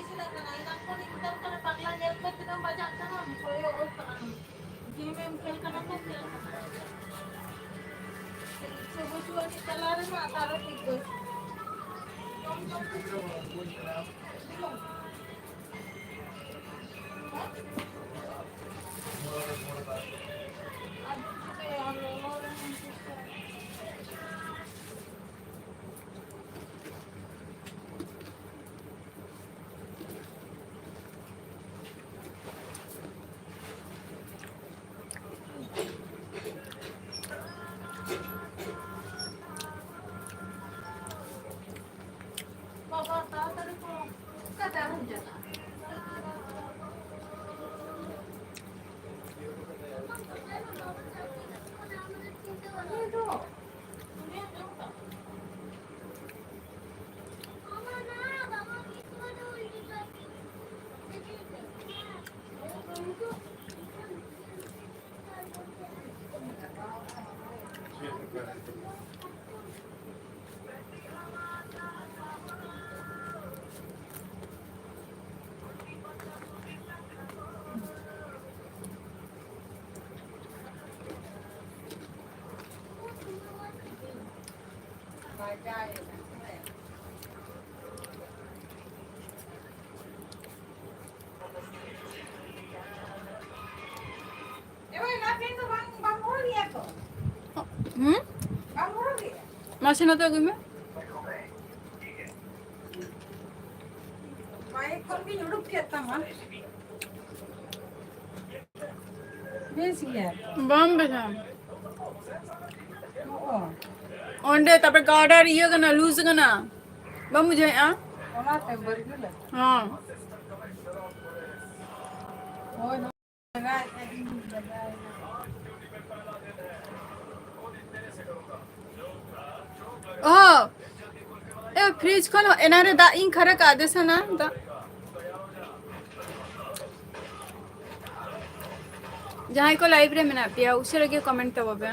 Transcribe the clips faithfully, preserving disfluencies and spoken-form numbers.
ᱤᱥᱤᱱ ᱟᱠᱟᱱᱟ, ᱮᱱᱟᱝ ᱠᱷᱚᱱ ᱤᱧ ᱢᱮᱛᱟᱢ ᱠᱟᱱᱟ, ᱯᱟᱜᱽᱞᱟ ᱧᱮᱞ ᱢᱮ, ᱛᱤᱱᱟᱹᱜ ᱵᱟᱡᱟᱜ ᱠᱟᱱᱟ, ᱠᱚᱭᱚᱜ ᱠᱟᱱᱟ᱾ ᱜᱮᱢ ᱮᱢ ᱠᱷᱮᱞ ᱠᱟᱱᱟ ᱠᱚ, ᱠᱷᱮᱞ ᱠᱟᱱᱟ᱾ ᱤᱪᱪᱷᱟᱹ ᱵᱟᱹᱪᱩᱜ ᱟᱹᱱᱤᱡ ᱛᱟᱞᱟ ᱨᱮᱢᱟ, ᱛᱟᱨᱚ ᱴᱷᱤᱠ ᱵᱟᱹᱪᱩᱜ᱾ ᱡᱚᱢ ᱡᱚᱢ ᱛᱮ ᱦᱮᱸ? ᱟᱫᱚ ᱪᱤᱠᱟᱹᱭᱟ, ᱞᱚᱞᱚ ᱨᱮᱦᱚᱸ ᱪᱮᱥᱴᱟᱭᱟ᱾ ᱵᱟᱵᱟ, ᱛᱟᱲᱟᱛᱟᱲᱤ ᱠᱚ, ᱚᱠᱟᱛᱮ ᱟᱨᱦᱚᱸᱢ ᱪᱟᱞᱟᱜᱼᱟ? ᱩᱱᱤ ᱫᱚ, ᱩᱱᱤᱭᱟᱜ ᱡᱚᱢ ᱠᱟᱜ᱾ ᱦᱩᱸ? ᱢᱟᱥᱮ ᱱᱚᱛᱮ ᱟᱹᱜᱩᱭ ᱢᱮ᱾ ᱵᱟᱭ ᱠᱷᱚᱱ ᱜᱤᱧ ᱩᱰᱩᱠ ᱠᱮᱫ ᱛᱟᱢᱟ᱾ ᱵᱮᱥ ᱜᱮᱭᱟ᱾ ᱵᱟᱝ ᱵᱮᱥᱟ᱾ ᱚ᱾ ᱚᱸᱰᱮ ᱛᱟᱯᱚᱨᱮ ᱜᱟᱨᱰᱟᱨ ᱤᱭᱟᱹ ᱠᱟᱱᱟ, ᱞᱩᱡᱽ ᱠᱟᱱᱟ᱾ ᱵᱟᱢ ᱵᱩᱡᱷᱟᱹᱣᱮᱫᱼᱟ? ᱚᱱᱟᱛᱮ ᱵᱟᱹᱨᱜᱤᱞ ᱟᱠᱟᱱᱟ᱾ ᱦᱚᱸ᱾ ᱦᱳᱭ, ᱱᱚᱣᱟ ᱞᱟᱜᱟᱭᱮᱫᱼᱟ, ᱤᱧ ᱞᱟᱜᱟᱭᱮᱫᱼᱟ᱾ ᱚ, ᱮ, ᱯᱷᱨᱤᱡᱽ ᱠᱷᱚᱱ ᱮᱱᱟᱱ ᱨᱮ ᱫᱟᱜ ᱤᱧ ᱠᱷᱟᱨᱟ ᱠᱟᱜᱼᱟ, ᱫᱮᱥᱟ ᱱᱟ ᱫᱟᱜ᱾ ᱡᱟᱦᱟᱸᱭ ᱠᱚ ᱞᱟᱭᱤᱵᱷ ᱨᱮ ᱢᱮᱱᱟᱜ ᱯᱮᱭᱟ, ᱩᱥᱟᱹᱨᱟ ᱜᱮ ᱠᱚᱢᱮᱱᱴ ᱛᱟᱵᱚ ᱯᱮ᱾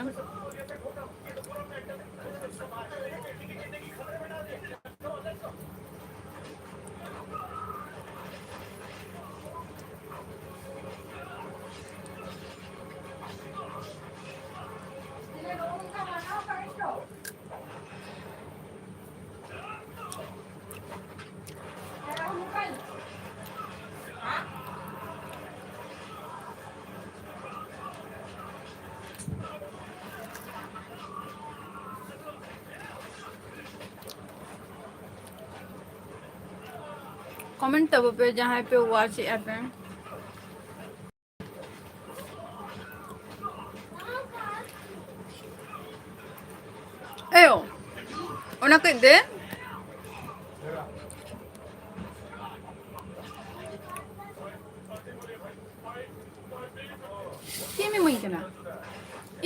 ᱠᱚᱢᱮᱱᱴ ᱛᱟᱵᱚ ᱯᱮ ᱡᱟᱦᱟᱸᱭ ᱯᱮ ᱣᱟᱪ ᱮᱫᱼᱟ ᱯᱮ᱾ ᱮᱭᱳ, ᱚᱱᱟ ᱠᱟᱹᱡ ᱫᱮ᱾ ᱪᱮᱫ ᱮᱢ ᱤᱢᱟᱹᱧ ᱠᱟᱱᱟ?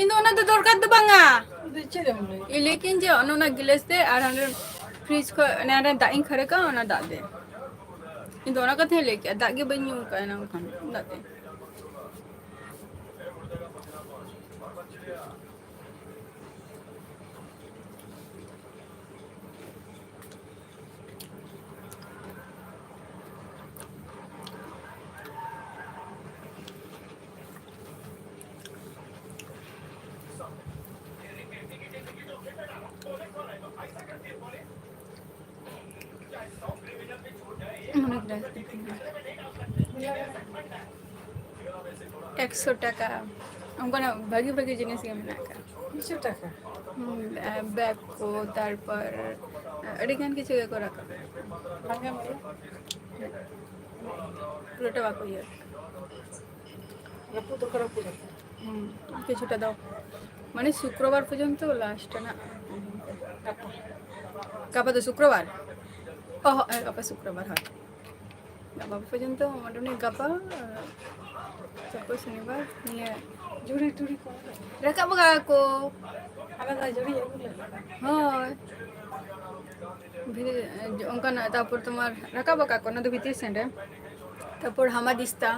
ᱤᱧ ᱫᱚ ᱚᱱᱟ ᱫᱚ ᱫᱚᱨᱠᱟᱨ ᱫᱚ ᱵᱟᱝᱟ᱾ ᱟᱫᱚ ᱪᱮᱫ ᱮᱢ ᱞᱟᱹᱭ? ᱤᱧ ᱞᱟᱹᱭ ᱠᱤᱧ ᱡᱮ ᱚᱱᱮ ᱚᱱᱟ ᱜᱤᱞᱟᱹᱥ ᱛᱮ ᱟᱨ ᱦᱟᱸᱰᱮ ᱯᱷᱨᱤᱡᱽ ᱠᱷᱚᱱ ᱚᱱᱮ ᱦᱟᱸᱰᱮ ᱫᱟᱜ ᱤᱧ ᱠᱷᱟᱹᱨᱟᱹᱜᱟ, ᱚᱱᱟ ᱫᱟᱜ ᱫᱮ᱾ ᱤᱧ ᱫᱚ ᱚᱱᱟ ᱠᱟᱛᱷᱟᱧ ᱞᱟᱹᱭ ᱠᱮᱜᱼᱟ, ᱫᱟᱜ ᱜᱮ ᱵᱟᱹᱧ ᱧᱩ ᱠᱟᱜᱼᱟ ᱮᱱᱟᱝ ᱠᱷᱚᱱ, ᱫᱟᱜ ᱫᱮ᱾ ᱮᱠᱥᱚ ᱴᱟᱠᱟ᱾ ᱚᱱᱠᱟᱱᱟᱜ ᱵᱷᱟᱜᱤ ᱵᱷᱟᱜᱤ ᱡᱤᱱᱤᱥ ᱜᱮ ᱢᱮᱱᱟᱜ ᱟᱠᱟᱫ᱾ ᱢᱤᱫᱥᱚ ᱴᱟᱠᱟ? ᱦᱩᱸ, ᱵᱮᱜᱽ ᱠᱚ, ᱛᱟᱨᱯᱚᱨ ᱟᱹᱰᱤ ᱜᱟᱱ ᱠᱤᱪᱷᱩ ᱜᱮᱠᱚ ᱨᱟᱠᱟᱵᱟ᱾ ᱵᱟᱝ ᱧᱟᱢᱚᱜᱼᱟ? ᱯᱩᱨᱟᱹᱴᱟ ᱵᱟᱠᱚ ᱤᱭᱟᱹ᱾ ᱨᱟᱹᱯᱩᱫ ᱫᱚᱠᱚ ᱨᱟᱹᱯᱩᱫ ᱟᱠᱟᱫᱟ᱾ ᱦᱩᱸ, ᱠᱤᱪᱷᱩᱴᱟ ᱫᱚ᱾ ᱢᱟᱱᱮ ᱥᱩᱠᱨᱚᱵᱟᱨ ᱯᱚᱨᱡᱚᱱᱛᱚ ᱞᱟᱥᱴ ᱨᱮᱱᱟᱜ᱾ ᱜᱟᱯᱟ᱾ ᱜᱟᱯᱟ ᱫᱚ ᱥᱩᱠᱨᱚᱵᱟᱨ? ᱚ, ᱦᱚ, ᱦᱮᱸ, ᱜᱟᱯᱟ ᱥᱩᱠᱨᱚᱵᱟᱨ, ᱦᱳᱭ᱾ ᱜᱟᱯᱟ ᱯᱚᱨᱡᱚᱱᱛᱚ, ᱢᱚᱴᱟᱢᱩᱴᱤ ᱜᱟᱯᱟ, ᱛᱟᱨᱯᱚᱨ ᱥᱚᱱᱤᱵᱟᱨ, ᱱᱤᱭᱟᱹ ᱡᱷᱩᱲᱤ ᱴᱩᱲᱤ ᱠᱚ᱾ ᱨᱟᱠᱟᱵ ᱠᱟᱜᱼᱟ ᱠᱚ᱾ ᱟᱞᱮ ᱫᱚ ᱡᱷᱩᱲᱤ ᱟᱹᱜᱩ ᱞᱮ᱾ ᱦᱳᱭ᱾ ᱵᱷᱤ-, ᱚᱱᱠᱟᱱᱟᱜ, ᱛᱟᱨᱯᱚᱨ ᱛᱳᱢᱟᱨ ᱨᱟᱠᱟᱵ ᱠᱟᱜᱼᱟ ᱠᱚ, ᱚᱱᱟ ᱫᱚ ᱵᱷᱤᱛᱤᱨ ᱥᱮᱱ ᱨᱮ᱾ ᱛᱟᱨᱯᱚᱨ ᱦᱟᱢᱟ ᱫᱤᱥᱛᱟ᱾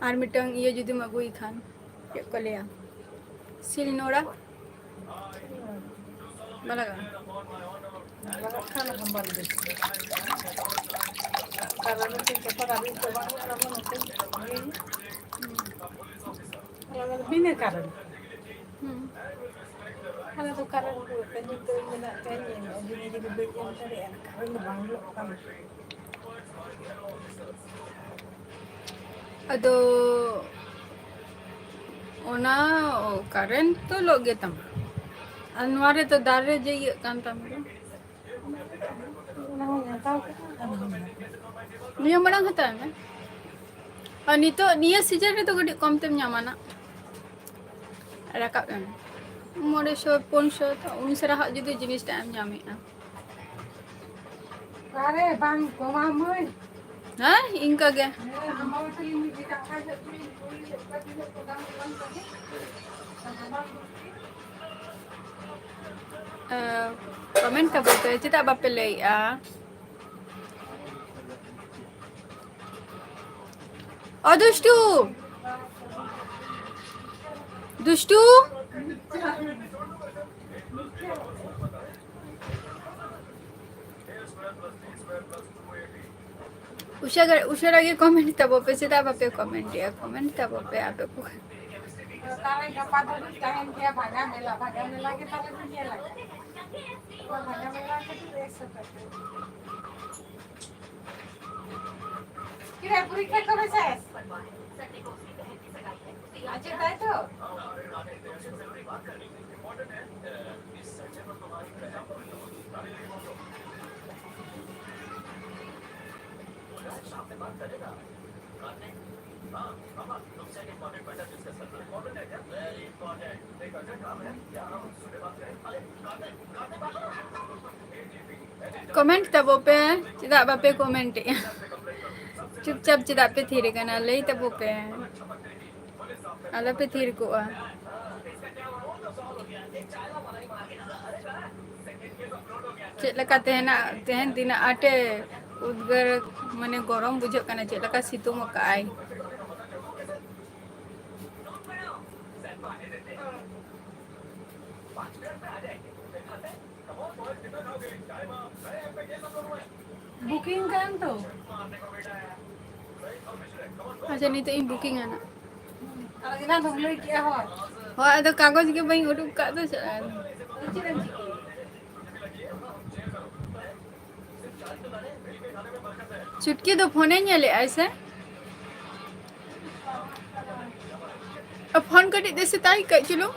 ᱟᱨ ᱢᱤᱫᱴᱟᱝ ᱤᱭᱟᱹ ᱡᱩᱫᱤᱢ ᱟᱹᱜᱩᱭ ᱠᱷᱟᱱ, ᱪᱮᱫ ᱠᱚ ᱞᱟᱹᱭᱟ, ᱥᱤᱞ ᱱᱚᱲᱟ᱾ ᱵᱟᱝ ᱞᱟᱜᱟᱜᱼᱟ? ᱞᱟᱜᱟᱜ ᱠᱷᱟᱱ ᱦᱟᱢᱵᱟᱞ ᱜᱮ᱾ ᱠᱟᱨᱚᱱ ᱪᱮᱫ ᱪᱚᱠᱚᱨ ᱟᱹᱰᱤ ᱫᱚ ᱵᱟᱝ ᱞᱟᱜᱟᱜᱼᱟ, ᱱᱚᱛᱮ ᱜᱮ᱾ ᱦᱩᱸ᱾ ᱚᱱᱟ ᱫᱚ ᱵᱤᱱᱟᱹ ᱠᱟᱨᱚᱱ᱾ ᱦᱩᱸ᱾ ᱟᱞᱮ ᱫᱚ ᱠᱟᱨᱮᱱᱴ ᱠᱚ ᱛᱟᱺᱜᱤ ᱛᱟᱹᱧ ᱢᱮᱱᱟᱜ ᱛᱮ ᱤᱧ ᱮᱢ ᱟᱹᱜᱩ ᱡᱩᱫᱤ ᱵᱟᱹᱧ ᱮᱢ ᱫᱟᱲᱮᱭᱟᱜᱼᱟ, ᱠᱟᱨᱮᱱᱴ ᱵᱟᱝ ᱦᱤᱡᱩᱜ ᱠᱟᱱᱟ᱾ ᱟᱫᱚ ᱚᱱᱟ ᱠᱟᱨᱮᱱᱴ ᱛᱚ ᱞᱚᱜ ᱜᱮ ᱛᱟᱢᱟ, ᱟᱨ ᱱᱚᱣᱟ ᱨᱮᱫᱚ ᱫᱟᱨᱮ ᱡᱮ ᱤᱭᱟᱹᱜ ᱠᱟᱱ ᱛᱟᱢ ᱫᱚ᱾ ᱱᱤᱭᱟᱹ ᱢᱟᱲᱟᱝ ᱦᱟᱛᱟᱣ ᱢᱮ᱾ ᱟᱨ ᱱᱤᱛᱚᱜ ᱱᱤᱭᱟᱹ ᱥᱤᱡᱚᱱ ᱨᱮᱫᱚ ᱠᱟᱹᱴᱤᱡ ᱠᱚᱢ ᱛᱮᱢ ᱧᱟᱢᱟ ᱱᱟᱜ᱾ ᱨᱟᱠᱟᱵ ᱮᱢ ᱢᱚᱬᱮ ᱥᱚ, ᱯᱩᱱ ᱥᱚ, ᱛᱚ ᱩᱱ ᱥᱟᱨᱟ ᱦᱟᱜ ᱡᱩᱫᱤ ᱡᱤᱱᱤᱥᱴᱟ ᱮᱢ ᱧᱟᱢᱮᱫᱼᱟ᱾ ᱚᱠᱟᱨᱮ ᱵᱟᱝ ᱠᱚᱢᱟ ᱢᱟᱹᱭ? ᱦᱮᱸ, ᱤᱱᱠᱟ ᱜᱮ᱾ ᱦᱮᱸ, ᱟᱢᱵᱟᱵᱚᱛᱤ ᱨᱮ ᱢᱤᱫ ᱫᱤᱱ ᱠᱟᱛᱷᱟ ᱦᱩᱭᱩᱜ ᱛᱤᱧ ᱠᱩᱞᱤ ᱞᱮᱫ ᱠᱚᱣᱟ, ᱛᱤᱱᱟᱹᱜ ᱠᱚ ᱫᱟᱢ ᱠᱚ ᱵᱟᱝ ᱛᱟᱦᱮᱸ᱾ ᱮ, comment ᱛᱟᱵᱚᱱ ᱯᱮ, ᱪᱮᱫᱟᱜ ᱵᱟᱯᱮ ᱞᱟᱹᱭᱮᱜᱼᱟ? ᱚ ᱫᱩᱥᱴᱩ, ᱫᱩᱥᱴᱩ᱾ ᱩᱥᱟᱹᱨᱟ, ᱩᱥᱟᱹᱨᱟ ᱜᱮ comment ᱛᱟᱵᱚ ᱯᱮ, ᱪᱮᱫᱟᱜ ᱵᱟᱯᱮ comment ᱮᱜᱼᱟ? Comment ᱛᱟᱵᱚ ᱯᱮ ᱟᱯᱮ ᱠᱚ᱾ ᱛᱟᱦᱞᱮ ᱜᱟᱯᱟ ᱫᱚ ᱛᱟᱦᱮᱱ ᱜᱮᱭᱟ ᱵᱷᱟᱜᱟ ᱢᱮᱞᱟ, ᱵᱷᱟᱜᱟ ᱢᱮᱞᱟ ᱜᱮ ᱛᱟᱦᱞᱮ ᱵᱚᱱ ᱧᱮᱞᱟ᱾ ᱵᱷᱟᱜᱟ ᱢᱮᱞᱟ ᱠᱟᱹᱴᱤᱡ ᱵᱮᱥ ᱥᱮᱴᱮᱨ᱾ কিরে, পরীক্ষা কবে শেষ? আজকে তাই তো? Comment ᱛᱟᱵᱚ ᱯᱮ, ᱪᱮᱫᱟᱜ ᱵᱟᱯᱮ comment ᱮᱜᱼᱟ? ᱪᱩᱯᱪᱟᱯ ᱪᱮᱫᱟᱜ ᱯᱮ ᱛᱷᱤᱨ ᱟᱠᱟᱱᱟ? ᱞᱟᱹᱭ ᱛᱟᱵᱚ ᱯᱮ, ᱟᱞᱚ ᱯᱮ ᱛᱷᱤᱨ ᱠᱚᱜᱼᱟ᱾ ᱪᱮᱫ ᱞᱮᱠᱟ ᱛᱮᱦᱮᱱᱟ, ᱛᱮᱦᱮᱱ ᱛᱤᱱᱟᱹᱜ ᱟᱸᱴᱮ ᱩᱫᱽᱜᱟᱹᱨ, ᱢᱟᱱᱮ ᱜᱚᱨᱚᱢ ᱵᱩᱡᱷᱟᱹᱜ ᱠᱟᱱᱟ, ᱪᱮᱫ ᱞᱮᱠᱟ ᱥᱤᱛᱩᱝ ᱟᱠᱟᱜᱼᱟᱭ᱾ Booking ᱠᱟᱱ ᱛᱚ᱾ ᱟᱪᱪᱷᱟ, ᱱᱤᱛᱚᱜ ᱤᱧ booking ᱟ ᱱᱟᱜ᱾ ᱟᱨ ᱮᱱᱟᱝ ᱫᱚᱢ ᱞᱟᱹᱭ ᱠᱮᱜᱼᱟ, ᱦᱳᱭ᱾ ᱦᱳᱭ, ᱟᱫᱚ ᱠᱟᱜᱚᱡᱽ ᱜᱮ ᱵᱟᱹᱧ ᱩᱰᱩᱠ ᱠᱟᱜ ᱫᱚ, ᱪᱮᱫ ᱟᱫᱚ? ᱟᱫᱚ ᱪᱮᱫ ᱮᱢ ᱪᱤᱠᱟᱹᱭᱟ? ᱪᱩᱴᱠᱤ ᱫᱚ ᱯᱷᱳᱱᱮ ᱧᱮᱞᱮᱜᱼᱟᱭ ᱥᱮ? ᱟ, ᱯᱷᱳᱱ ᱠᱟᱹᱴᱤᱡ ᱫᱮᱥᱮ ᱛᱟᱭ ᱠᱟᱹᱡ ᱪᱩᱞᱩᱝ᱾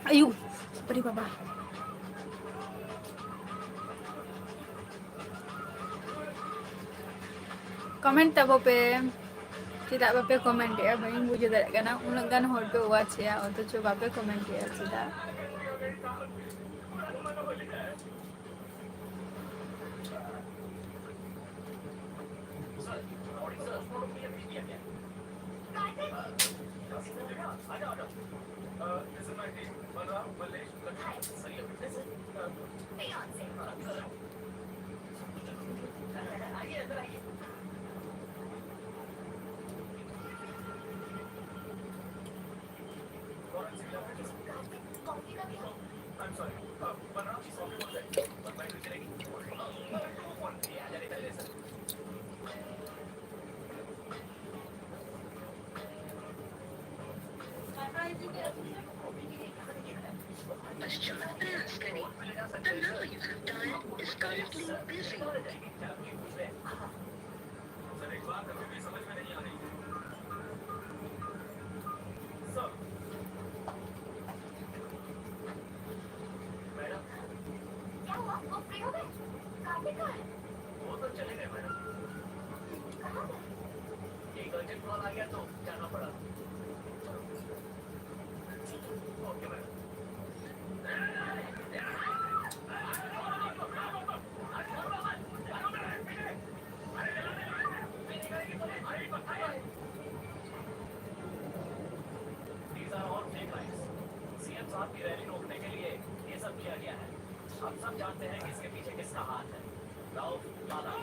ᱟᱭᱩ, ᱟᱨᱮ ᱵᱟᱵᱟ᱾ ᱠᱚᱢᱮᱱᱴ ᱛᱟᱵᱚ ᱯᱮ, ᱪᱮᱫᱟᱜ ᱵᱟᱯᱮ ᱠᱚᱢᱮᱱᱴ ᱮᱜᱼᱟ? ᱵᱟᱹᱧ ᱵᱩᱡᱷᱟᱹᱣ ᱫᱟᱲᱮᱭᱟᱜ ᱠᱟᱱᱟ, ᱩᱱᱟᱹᱜ ᱜᱟᱱ ᱦᱚᱲ ᱯᱮ ᱣᱟᱪ ᱮᱜᱼᱟ ᱚᱛᱷᱚᱪᱚ ᱵᱟᱯᱮ ᱠᱚᱢᱮᱱᱴ ᱮᱜᱼᱟ ᱪᱮᱫᱟᱜ? पश्चात प्रयास करें। The number you have dialed is currently busy. क्या हुआ? वो फ्री हो गए? कार्तिक कहाँ है? वो तो चले गए मैडम। कहाँ गए? एक अर्जेंट कॉल आ गया तो जाना पड़ा। ठीक है। Okay madam. These are all fake lights। CM साहब की रैली रोकने के लिए ये सब किया गया है। हम सब जानते हैं कि इसके पीछे किसका हाथ है। राउफ लाला।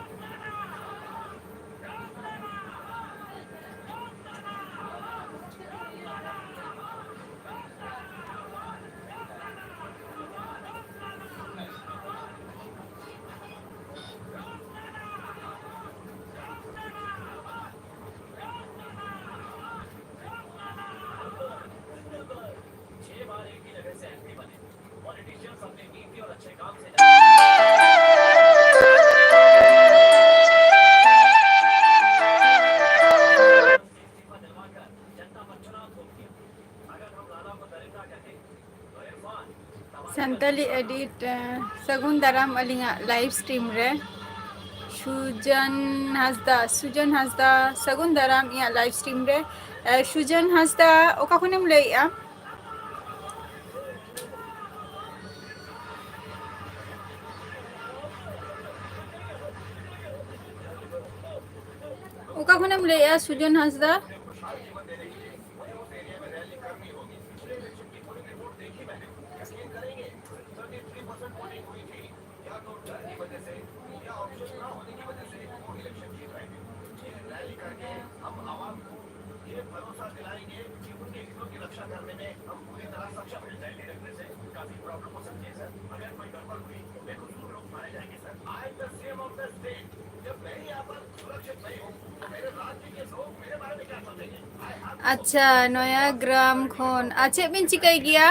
ᱟᱹᱰᱤ ᱟᱹᱰᱤ, ᱮ, ᱥᱟᱹᱜᱩᱱ ᱫᱟᱨᱟᱢ ᱟᱹᱞᱤᱧᱟᱜ live stream ᱨᱮ᱾ ᱥᱩᱡᱟᱱ ᱦᱟᱸᱥᱫᱟ, ᱥᱩᱡᱟᱱ ᱦᱟᱸᱥᱫᱟ, ᱥᱟᱹᱜᱩᱱ ᱫᱟᱨᱟᱢ ᱤᱧᱟᱹᱜ live stream ᱨᱮ᱾ ᱮ, ᱥᱩᱡᱟᱱ ᱦᱟᱸᱥᱫᱟ, ᱚᱠᱟ ᱠᱷᱚᱱᱮᱢ ᱞᱟᱹᱭᱮᱜᱼᱟ? ᱚᱠᱟ ᱠᱷᱚᱱᱮᱢ ᱞᱟᱹᱭᱮᱜᱼᱟ, ᱥᱩᱡᱟᱱ ᱦᱟᱸᱥᱫᱟ? ᱟᱪᱪᱷᱟ, ᱱᱚᱭᱟᱜᱨᱟᱢ ᱠᱷᱚᱱ᱾ ᱟᱨ ᱪᱮᱫ ᱵᱤᱱ ᱪᱤᱠᱟᱹᱭ ᱜᱮᱭᱟ?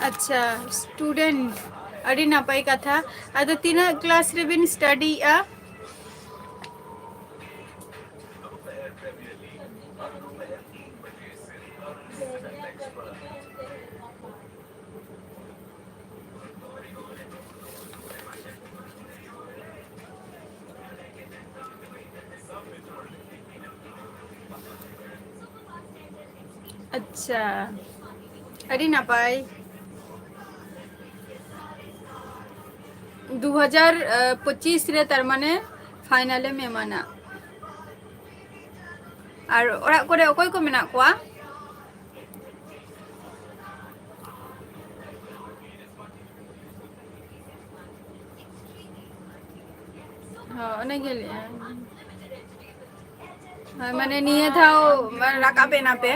ᱟᱪᱪᱷᱟ, student, ᱟᱹᱰᱤ ᱱᱟᱯᱟᱭ ᱠᱟᱛᱷᱟ᱾ ᱟᱫᱚ ᱛᱤᱱᱟᱹᱜ class ᱨᱮᱵᱤᱱ studyᱭᱮᱜᱼᱟ? ᱟᱪᱪᱷᱟ, ᱟᱹᱰᱤ ᱱᱟᱯᱟᱭ᱾ ᱫᱩ ᱦᱟᱡᱟᱨ ᱯᱚᱸᱪᱤᱥ ᱨᱮ, ᱛᱟᱨ ᱢᱟᱱᱮ final ᱮᱢ ᱮᱢᱟ ᱱᱟᱜ᱾ ᱟᱨ ᱚᱲᱟᱜ ᱠᱚᱨᱮ ᱚᱠᱚᱭ ᱠᱚ ᱢᱮᱱᱟᱜ ᱠᱚᱣᱟ? ᱦᱚᱸ, ᱚᱱᱮ ᱜᱮ ᱞᱟᱹᱭᱮᱜᱼᱟ᱾ ᱦᱳᱭ, ᱢᱟᱱᱮ ᱱᱤᱭᱟᱹ ᱫᱷᱟᱣ ᱨᱟᱠᱟᱵ ᱮᱱᱟ ᱯᱮ,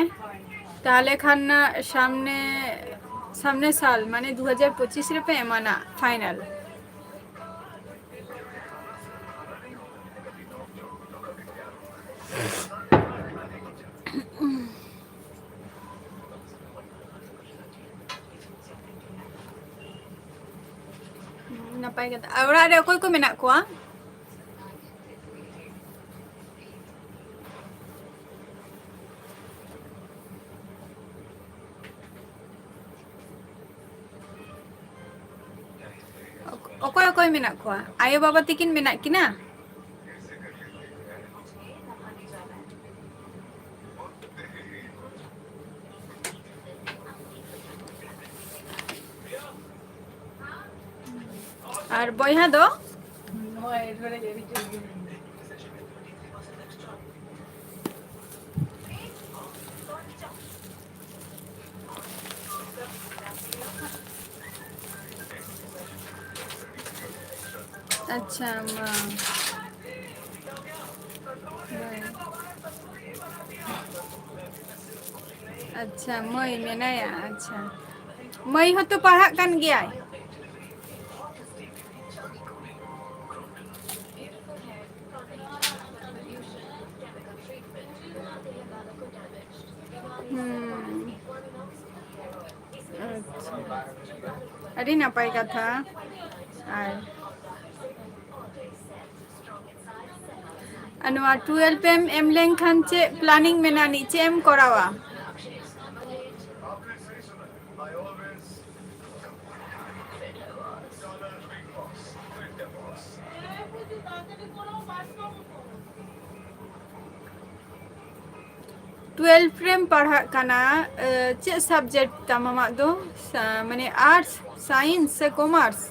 ᱛᱟᱦᱞᱮ ᱠᱷᱟᱱ ᱥᱟᱢᱱᱮ, ᱥᱟᱢᱱᱮ ᱥᱟᱞ ᱢᱟᱱᱮ ᱫᱩ ᱦᱟᱡᱟᱨ ᱯᱚᱸᱪᱤᱥ ᱨᱮᱯᱮ ᱮᱢᱟᱱᱟ final᱾ ᱱᱟᱯᱟᱭ ᱠᱟᱛᱷᱟ᱾ ᱟᱨ ᱚᱲᱟᱜ ᱨᱮ ᱚᱠᱚᱭ ᱠᱚ ᱢᱮᱱᱟᱜ ᱠᱚᱣᱟ? ᱚᱠ-, ᱚᱠᱚᱭ ᱚᱠᱚᱭ ᱢᱮᱱᱟᱜ ᱠᱚᱣᱟ? ᱟᱭᱳ ᱵᱟᱵᱟ ᱛᱤᱠᱤᱱ ᱢᱮᱱᱟᱜ ᱠᱤᱱᱟ? ᱟᱨ ᱵᱚᱭᱦᱟ ᱫᱚ? ᱟᱪᱪᱷᱟ, ᱢᱟ᱾ ᱦᱳᱭ᱾ ᱟᱪᱪᱷᱟ, ᱢᱟᱹᱭ ᱢᱮᱱᱟᱭᱟ᱾ ᱟᱪᱪᱷᱟ, ᱢᱟᱹᱭ ᱦᱚᱸᱛᱚ ᱯᱟᱲᱦᱟᱜ ᱠᱟᱱ ᱜᱮᱭᱟᱭ᱾ ᱦᱩᱸ᱾ ᱟᱪᱪᱷᱟ, ᱟᱹᱰᱤ ᱱᱟᱯᱟᱭ ᱠᱟᱛᱷᱟ᱾ ᱟᱨ ᱟᱨ ᱱᱚᱣᱟ twelve ᱮᱢ ᱮᱢ ᱞᱮᱱᱠᱷᱟᱱ ᱪᱮᱫ planning ᱢᱮᱱᱟᱜᱼᱟ, ᱪᱮᱫ ᱮᱢ ᱠᱚᱨᱟᱣᱟ? Twelve ᱨᱮᱢ ᱯᱟᱲᱦᱟᱜ ᱠᱟᱱᱟ, ᱮ, ᱪᱮᱫ subject ᱛᱟᱢ ᱟᱢᱟᱜ ᱫᱚ? ᱥᱟ-, ᱢᱟᱱᱮ arts, science ᱥᱮ commerce?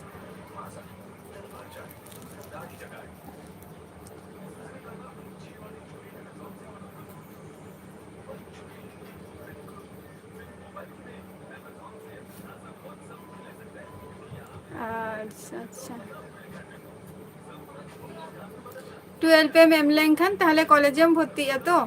ᱟᱪᱪᱷᱟ, ᱟᱪᱪᱷᱟ᱾ ᱴᱩᱭᱮᱞᱵᱷ ᱮᱢ ᱮᱢ ᱞᱮᱱᱠᱷᱟᱱ ᱛᱟᱦᱞᱮ ᱠᱚᱞᱮᱡᱽ ᱮᱢ ᱵᱷᱚᱨᱛᱤᱜᱼᱟ ᱛᱚ?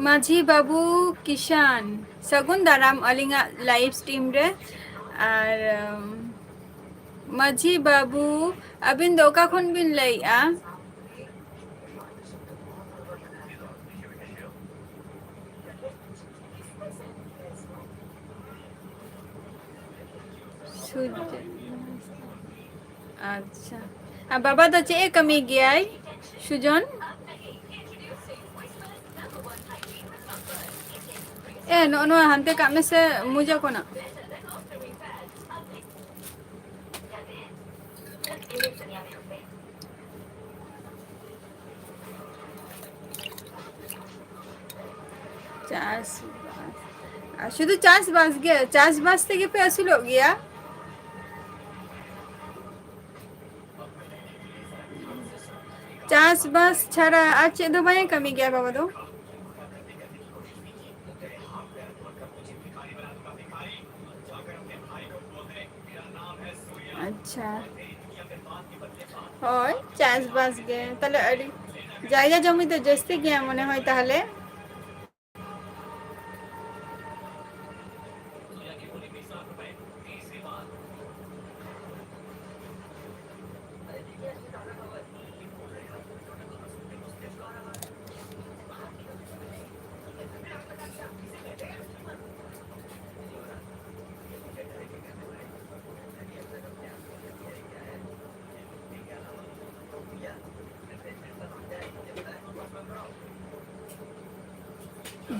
ᱢᱟᱹᱡᱷᱤ ᱵᱟᱹᱵᱩ ᱠᱤᱥᱟᱱ, ᱥᱟᱹᱜᱩᱱ ᱫᱟᱨᱟᱢ ᱟᱹᱞᱤᱧᱟᱜ ᱞᱟᱭᱤᱵᱷ ᱥᱴᱨᱤᱢ ᱨᱮ᱾ ᱟᱨ ᱩᱢ, ᱢᱟᱹᱡᱷᱤ ᱵᱟᱹᱵᱩ, ᱟᱹᱵᱤᱱ ᱫᱚ ᱚᱠᱟ ᱠᱷᱚᱱ ᱵᱤᱱ ᱞᱟᱹᱭᱮᱫᱼᱟ? ᱥᱩᱡᱚᱱ᱾ ᱟᱪᱪᱷᱟ, ᱟᱨ ᱵᱟᱵᱟ ᱫᱚ ᱪᱮᱫ ᱮ ᱠᱟᱹᱢᱤ ᱜᱮᱭᱟᱭ ᱥᱩᱡᱚᱱ? ᱮ, ᱱᱚᱜᱼᱚ ᱱᱚᱣᱟ ᱦᱟᱱᱛᱮ ᱠᱟᱜ ᱢᱮᱥᱮ, ᱢᱚᱡᱟ ᱠᱚ ᱱᱟᱜ᱾ ᱪᱟᱥᱵᱟᱥ, ᱟᱨ ᱥᱩᱫᱷᱩ ᱪᱟᱥᱵᱟᱥ ᱜᱮ? ᱪᱟᱥᱵᱟᱥ ᱛᱮᱜᱮ ᱯᱮ ᱟᱹᱥᱩᱞᱚᱜ ᱜᱮᱭᱟ? ᱪᱟᱥᱵᱟᱥ ᱪᱷᱟᱲᱟ ᱟᱨ ᱪᱮᱫ ᱫᱚ ᱵᱟᱭ ᱠᱟᱹᱢᱤ ᱜᱮᱭᱟ ᱵᱟᱵᱟ ᱫᱚ? ᱟᱪᱪᱷᱟ, ᱦᱳᱭ, ᱪᱟᱥᱵᱟᱥ ᱜᱮ᱾ ᱛᱟᱦᱞᱮ ᱟᱹᱰᱤ ᱡᱟᱭᱜᱟ ᱡᱚᱢᱤ ᱫᱚ ᱡᱟᱹᱥᱛᱤ ᱜᱮᱭᱟ ᱢᱚᱱᱮ ᱦᱚᱭ ᱛᱟᱦᱞᱮ?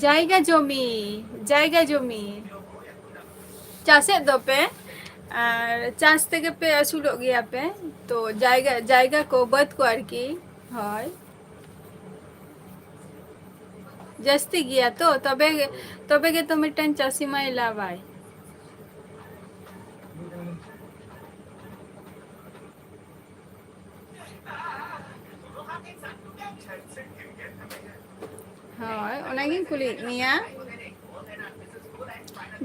ᱡᱟᱭᱜᱟ ᱡᱚᱢᱤ, ᱡᱟᱭᱜᱟ ᱡᱚᱢᱤ ᱪᱟᱥᱮᱫ ᱫᱚᱯᱮ, ᱟᱨ ᱪᱟᱥ ᱛᱮᱜᱮ ᱯᱮ ᱟᱹᱥᱩᱞᱚᱜ ᱜᱮᱭᱟ ᱯᱮ, ᱛᱚ ᱡᱟᱭᱜᱟ, ᱡᱟᱭᱜᱟ ᱠᱚ, ᱵᱟᱹᱫᱽ ᱠᱚ ᱟᱨᱠᱤ᱾ ᱦᱳᱭ, ᱡᱟᱹᱥᱛᱤ ᱜᱮᱭᱟ ᱛᱚ, ᱛᱚᱵᱮ, ᱛᱚᱵᱮ ᱜᱮᱛᱚ ᱢᱤᱫᱴᱟᱝ ᱪᱟᱹᱥᱤ ᱢᱟᱭ ᱞᱟᱵᱟᱭ᱾ ᱦᱳᱭ, ᱤᱧ ᱠᱩᱞᱤᱭᱮᱫ ᱢᱮᱭᱟ,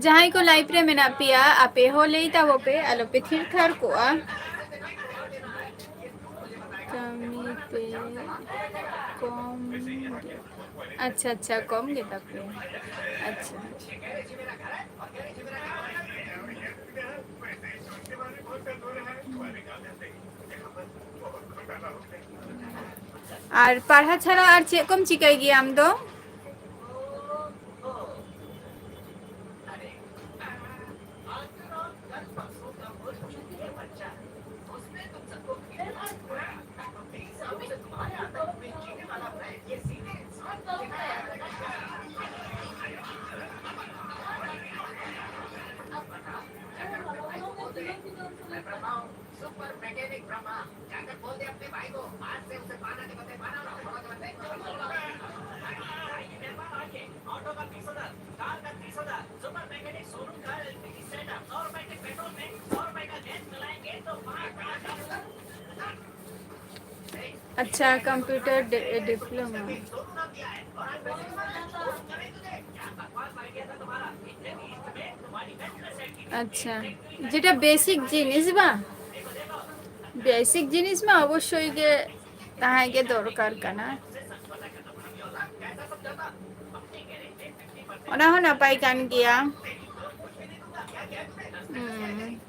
ᱡᱟᱦᱟᱸᱭ ᱠᱚ live ᱨᱮ ᱢᱮᱱᱟᱜ ᱯᱮᱭᱟ, ᱟᱯᱮ ᱦᱚᱸ ᱞᱟᱹᱭ ᱛᱟᱵᱚ ᱯᱮ, ᱟᱞᱚ ᱯᱮ ᱛᱷᱤᱨ ᱛᱷᱟᱨ ᱠᱚᱜᱼᱟ᱾ ᱠᱟᱹᱢᱤ ᱯᱮ ᱠᱚᱢ ᱜᱮ᱾ ᱟᱪᱪᱷᱟ, ᱟᱪᱪᱷᱟ, ᱠᱚᱢ ᱜᱮ ᱛᱟᱯᱮᱭᱟ᱾ ᱟᱪᱪᱷᱟ᱾ ᱟᱨ ᱯᱟᱲᱦᱟᱣ ᱪᱷᱟᱲᱟ ᱟᱨ ᱪᱮᱫ ᱠᱚᱢ ᱪᱤᱠᱟᱹᱭ ᱜᱮᱭᱟ ᱟᱢ ᱫᱚ? ᱟᱪᱪᱷᱟ, computer ᱰᱤᱯᱞᱳᱢᱟ᱾ ᱟᱪᱪᱷᱟ, ᱡᱮᱴᱟ ᱵᱮᱥᱤᱠ ᱡᱤᱱᱤᱥ ᱵᱟᱝ, ᱵᱮᱥᱤᱠ ᱡᱤᱱᱤᱥ ᱢᱟ ᱚᱵᱚᱥᱥᱳᱭ ᱜᱮ ᱛᱟᱦᱮᱸ ᱜᱮ ᱫᱚᱨᱠᱟᱨ ᱠᱟᱱᱟ᱾ ᱚᱱᱟ ᱦᱚᱸ ᱱᱟᱯᱟᱭ ᱠᱟᱱ ᱜᱮᱭᱟ᱾ ᱦᱩᱸ᱾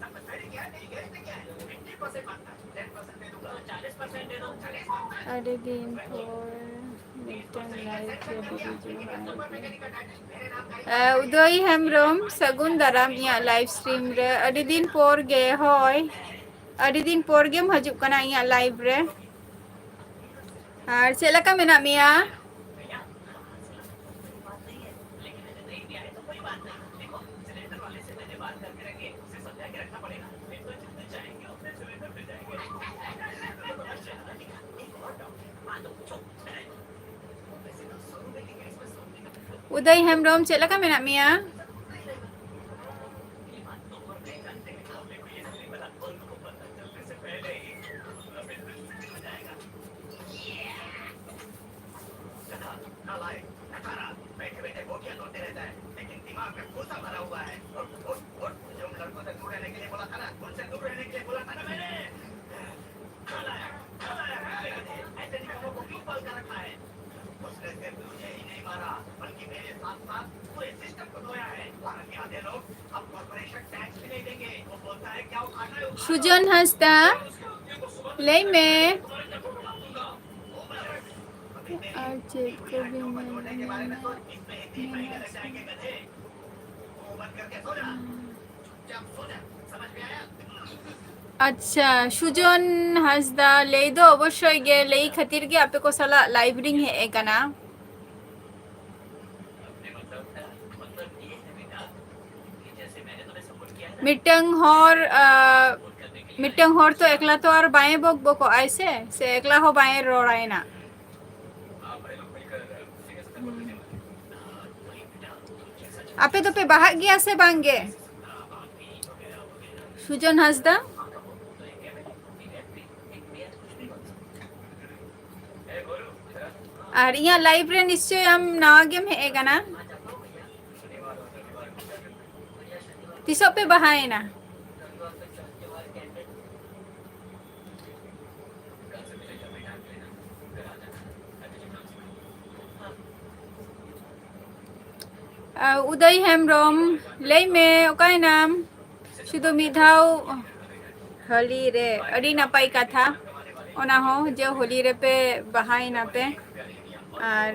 ᱟᱹᱰᱤ ᱫᱤᱱ ᱯᱚᱨ ᱢᱤᱫᱴᱟᱝ live ᱨᱮ video ᱡᱚᱦᱟᱨ ᱜᱮ᱾ ᱮ, ᱩᱫᱚᱭ ᱦᱮᱢᱵᱨᱚᱢ, ᱥᱟᱹᱜᱩᱱ ᱫᱟᱨᱟᱢ ᱤᱧᱟᱹᱜ live stream ᱨᱮ᱾ ᱟᱹᱰᱤ ᱫᱤᱱ ᱯᱚᱨ ᱜᱮ, ᱦᱳᱭ᱾ ᱟᱹᱰᱤ ᱫᱤᱱ ᱯᱚᱨ ᱜᱮᱢ ᱦᱤᱡᱩᱜ ᱠᱟᱱᱟ ᱤᱧᱟᱹᱜ live ᱨᱮ᱾ ᱟᱨ ᱪᱮᱫ ᱞᱮᱠᱟ ᱢᱮᱱᱟᱜ ᱢᱮᱭᱟ? ᱩᱫᱚᱭ ᱦᱮᱢᱵᱨᱚᱢ, ᱪᱮᱫ ᱞᱮᱠᱟ ᱢᱮᱱᱟᱜ ᱢᱮᱭᱟ? ᱥᱩᱡᱚᱱ ᱦᱟᱸᱥᱫᱟ, ᱞᱟᱹᱭ ᱢᱮ᱾ ᱟᱨ ᱪᱮᱫ ᱠᱚᱵᱤᱱ ᱢᱮᱱ, ᱢᱮᱱᱟ? ᱟᱪᱪᱷᱟ, ᱥᱩᱡᱚᱱ ᱦᱟᱸᱥᱫᱟ, ᱞᱟᱹᱭ ᱫᱚ ᱚᱵᱚᱥᱥᱳᱭ ᱜᱮ, ᱞᱟᱹᱭ ᱠᱷᱟᱹᱛᱤᱨ ᱜᱮ ᱟᱯᱮ ᱠᱚ ᱥᱟᱞᱟᱜ live ᱨᱤᱧ ᱦᱮᱡ ᱟᱠᱟᱱᱟ᱾ ᱢᱤᱫᱴᱟᱝ ᱦᱚᱲ, ᱟ, ᱢᱤᱫᱴᱟᱝ ᱦᱚᱲ ᱛᱚ ᱮᱠᱞᱟ ᱛᱚ ᱟᱨ ᱵᱟᱭ ᱵᱚᱠ ᱵᱚᱠᱚᱜ ᱟᱭ ᱥᱮ, ᱥᱮ ᱮᱠᱞᱟ ᱦᱚᱸ ᱵᱟᱭ ᱨᱚᱲᱟᱭ ᱱᱟ᱾ ᱟᱯᱮ ᱫᱚᱯᱮ ᱵᱟᱦᱟᱜ ᱜᱮᱭᱟ ᱥᱮ ᱵᱟᱝ ᱜᱮ? ᱥᱩᱡᱚᱱ ᱦᱟᱸᱥᱫᱟ? ᱟᱨ ᱤᱧᱟᱹᱜ live ᱨᱮ ᱱᱤᱥᱪᱚᱭ ᱟᱢ ᱱᱟᱣᱟ ᱜᱮᱢ ᱦᱮᱡ ᱟᱠᱟᱱᱟ᱾ ᱛᱤᱥᱚᱜ ᱯᱮ ᱵᱟᱦᱟᱭᱮᱱᱟ? ᱟ, ᱩᱫᱚᱭ ᱦᱮᱢᱵᱨᱚᱢ, ᱞᱟᱹᱭ ᱢᱮ, ᱚᱠᱟᱭᱮᱱᱟᱢ? ᱥᱩᱫᱷᱩ ᱢᱤᱫ ᱫᱷᱟᱣ ᱦᱳᱞᱤ ᱨᱮ, ᱟᱹᱰᱤ ᱱᱟᱯᱟᱭ ᱠᱟᱛᱷᱟ᱾ ᱚᱱᱟ ᱦᱚᱸ ᱡᱮ ᱦᱳᱞᱤ ᱨᱮᱯᱮ ᱵᱟᱦᱟᱭᱮᱱᱟ ᱯᱮ᱾ ᱟᱨ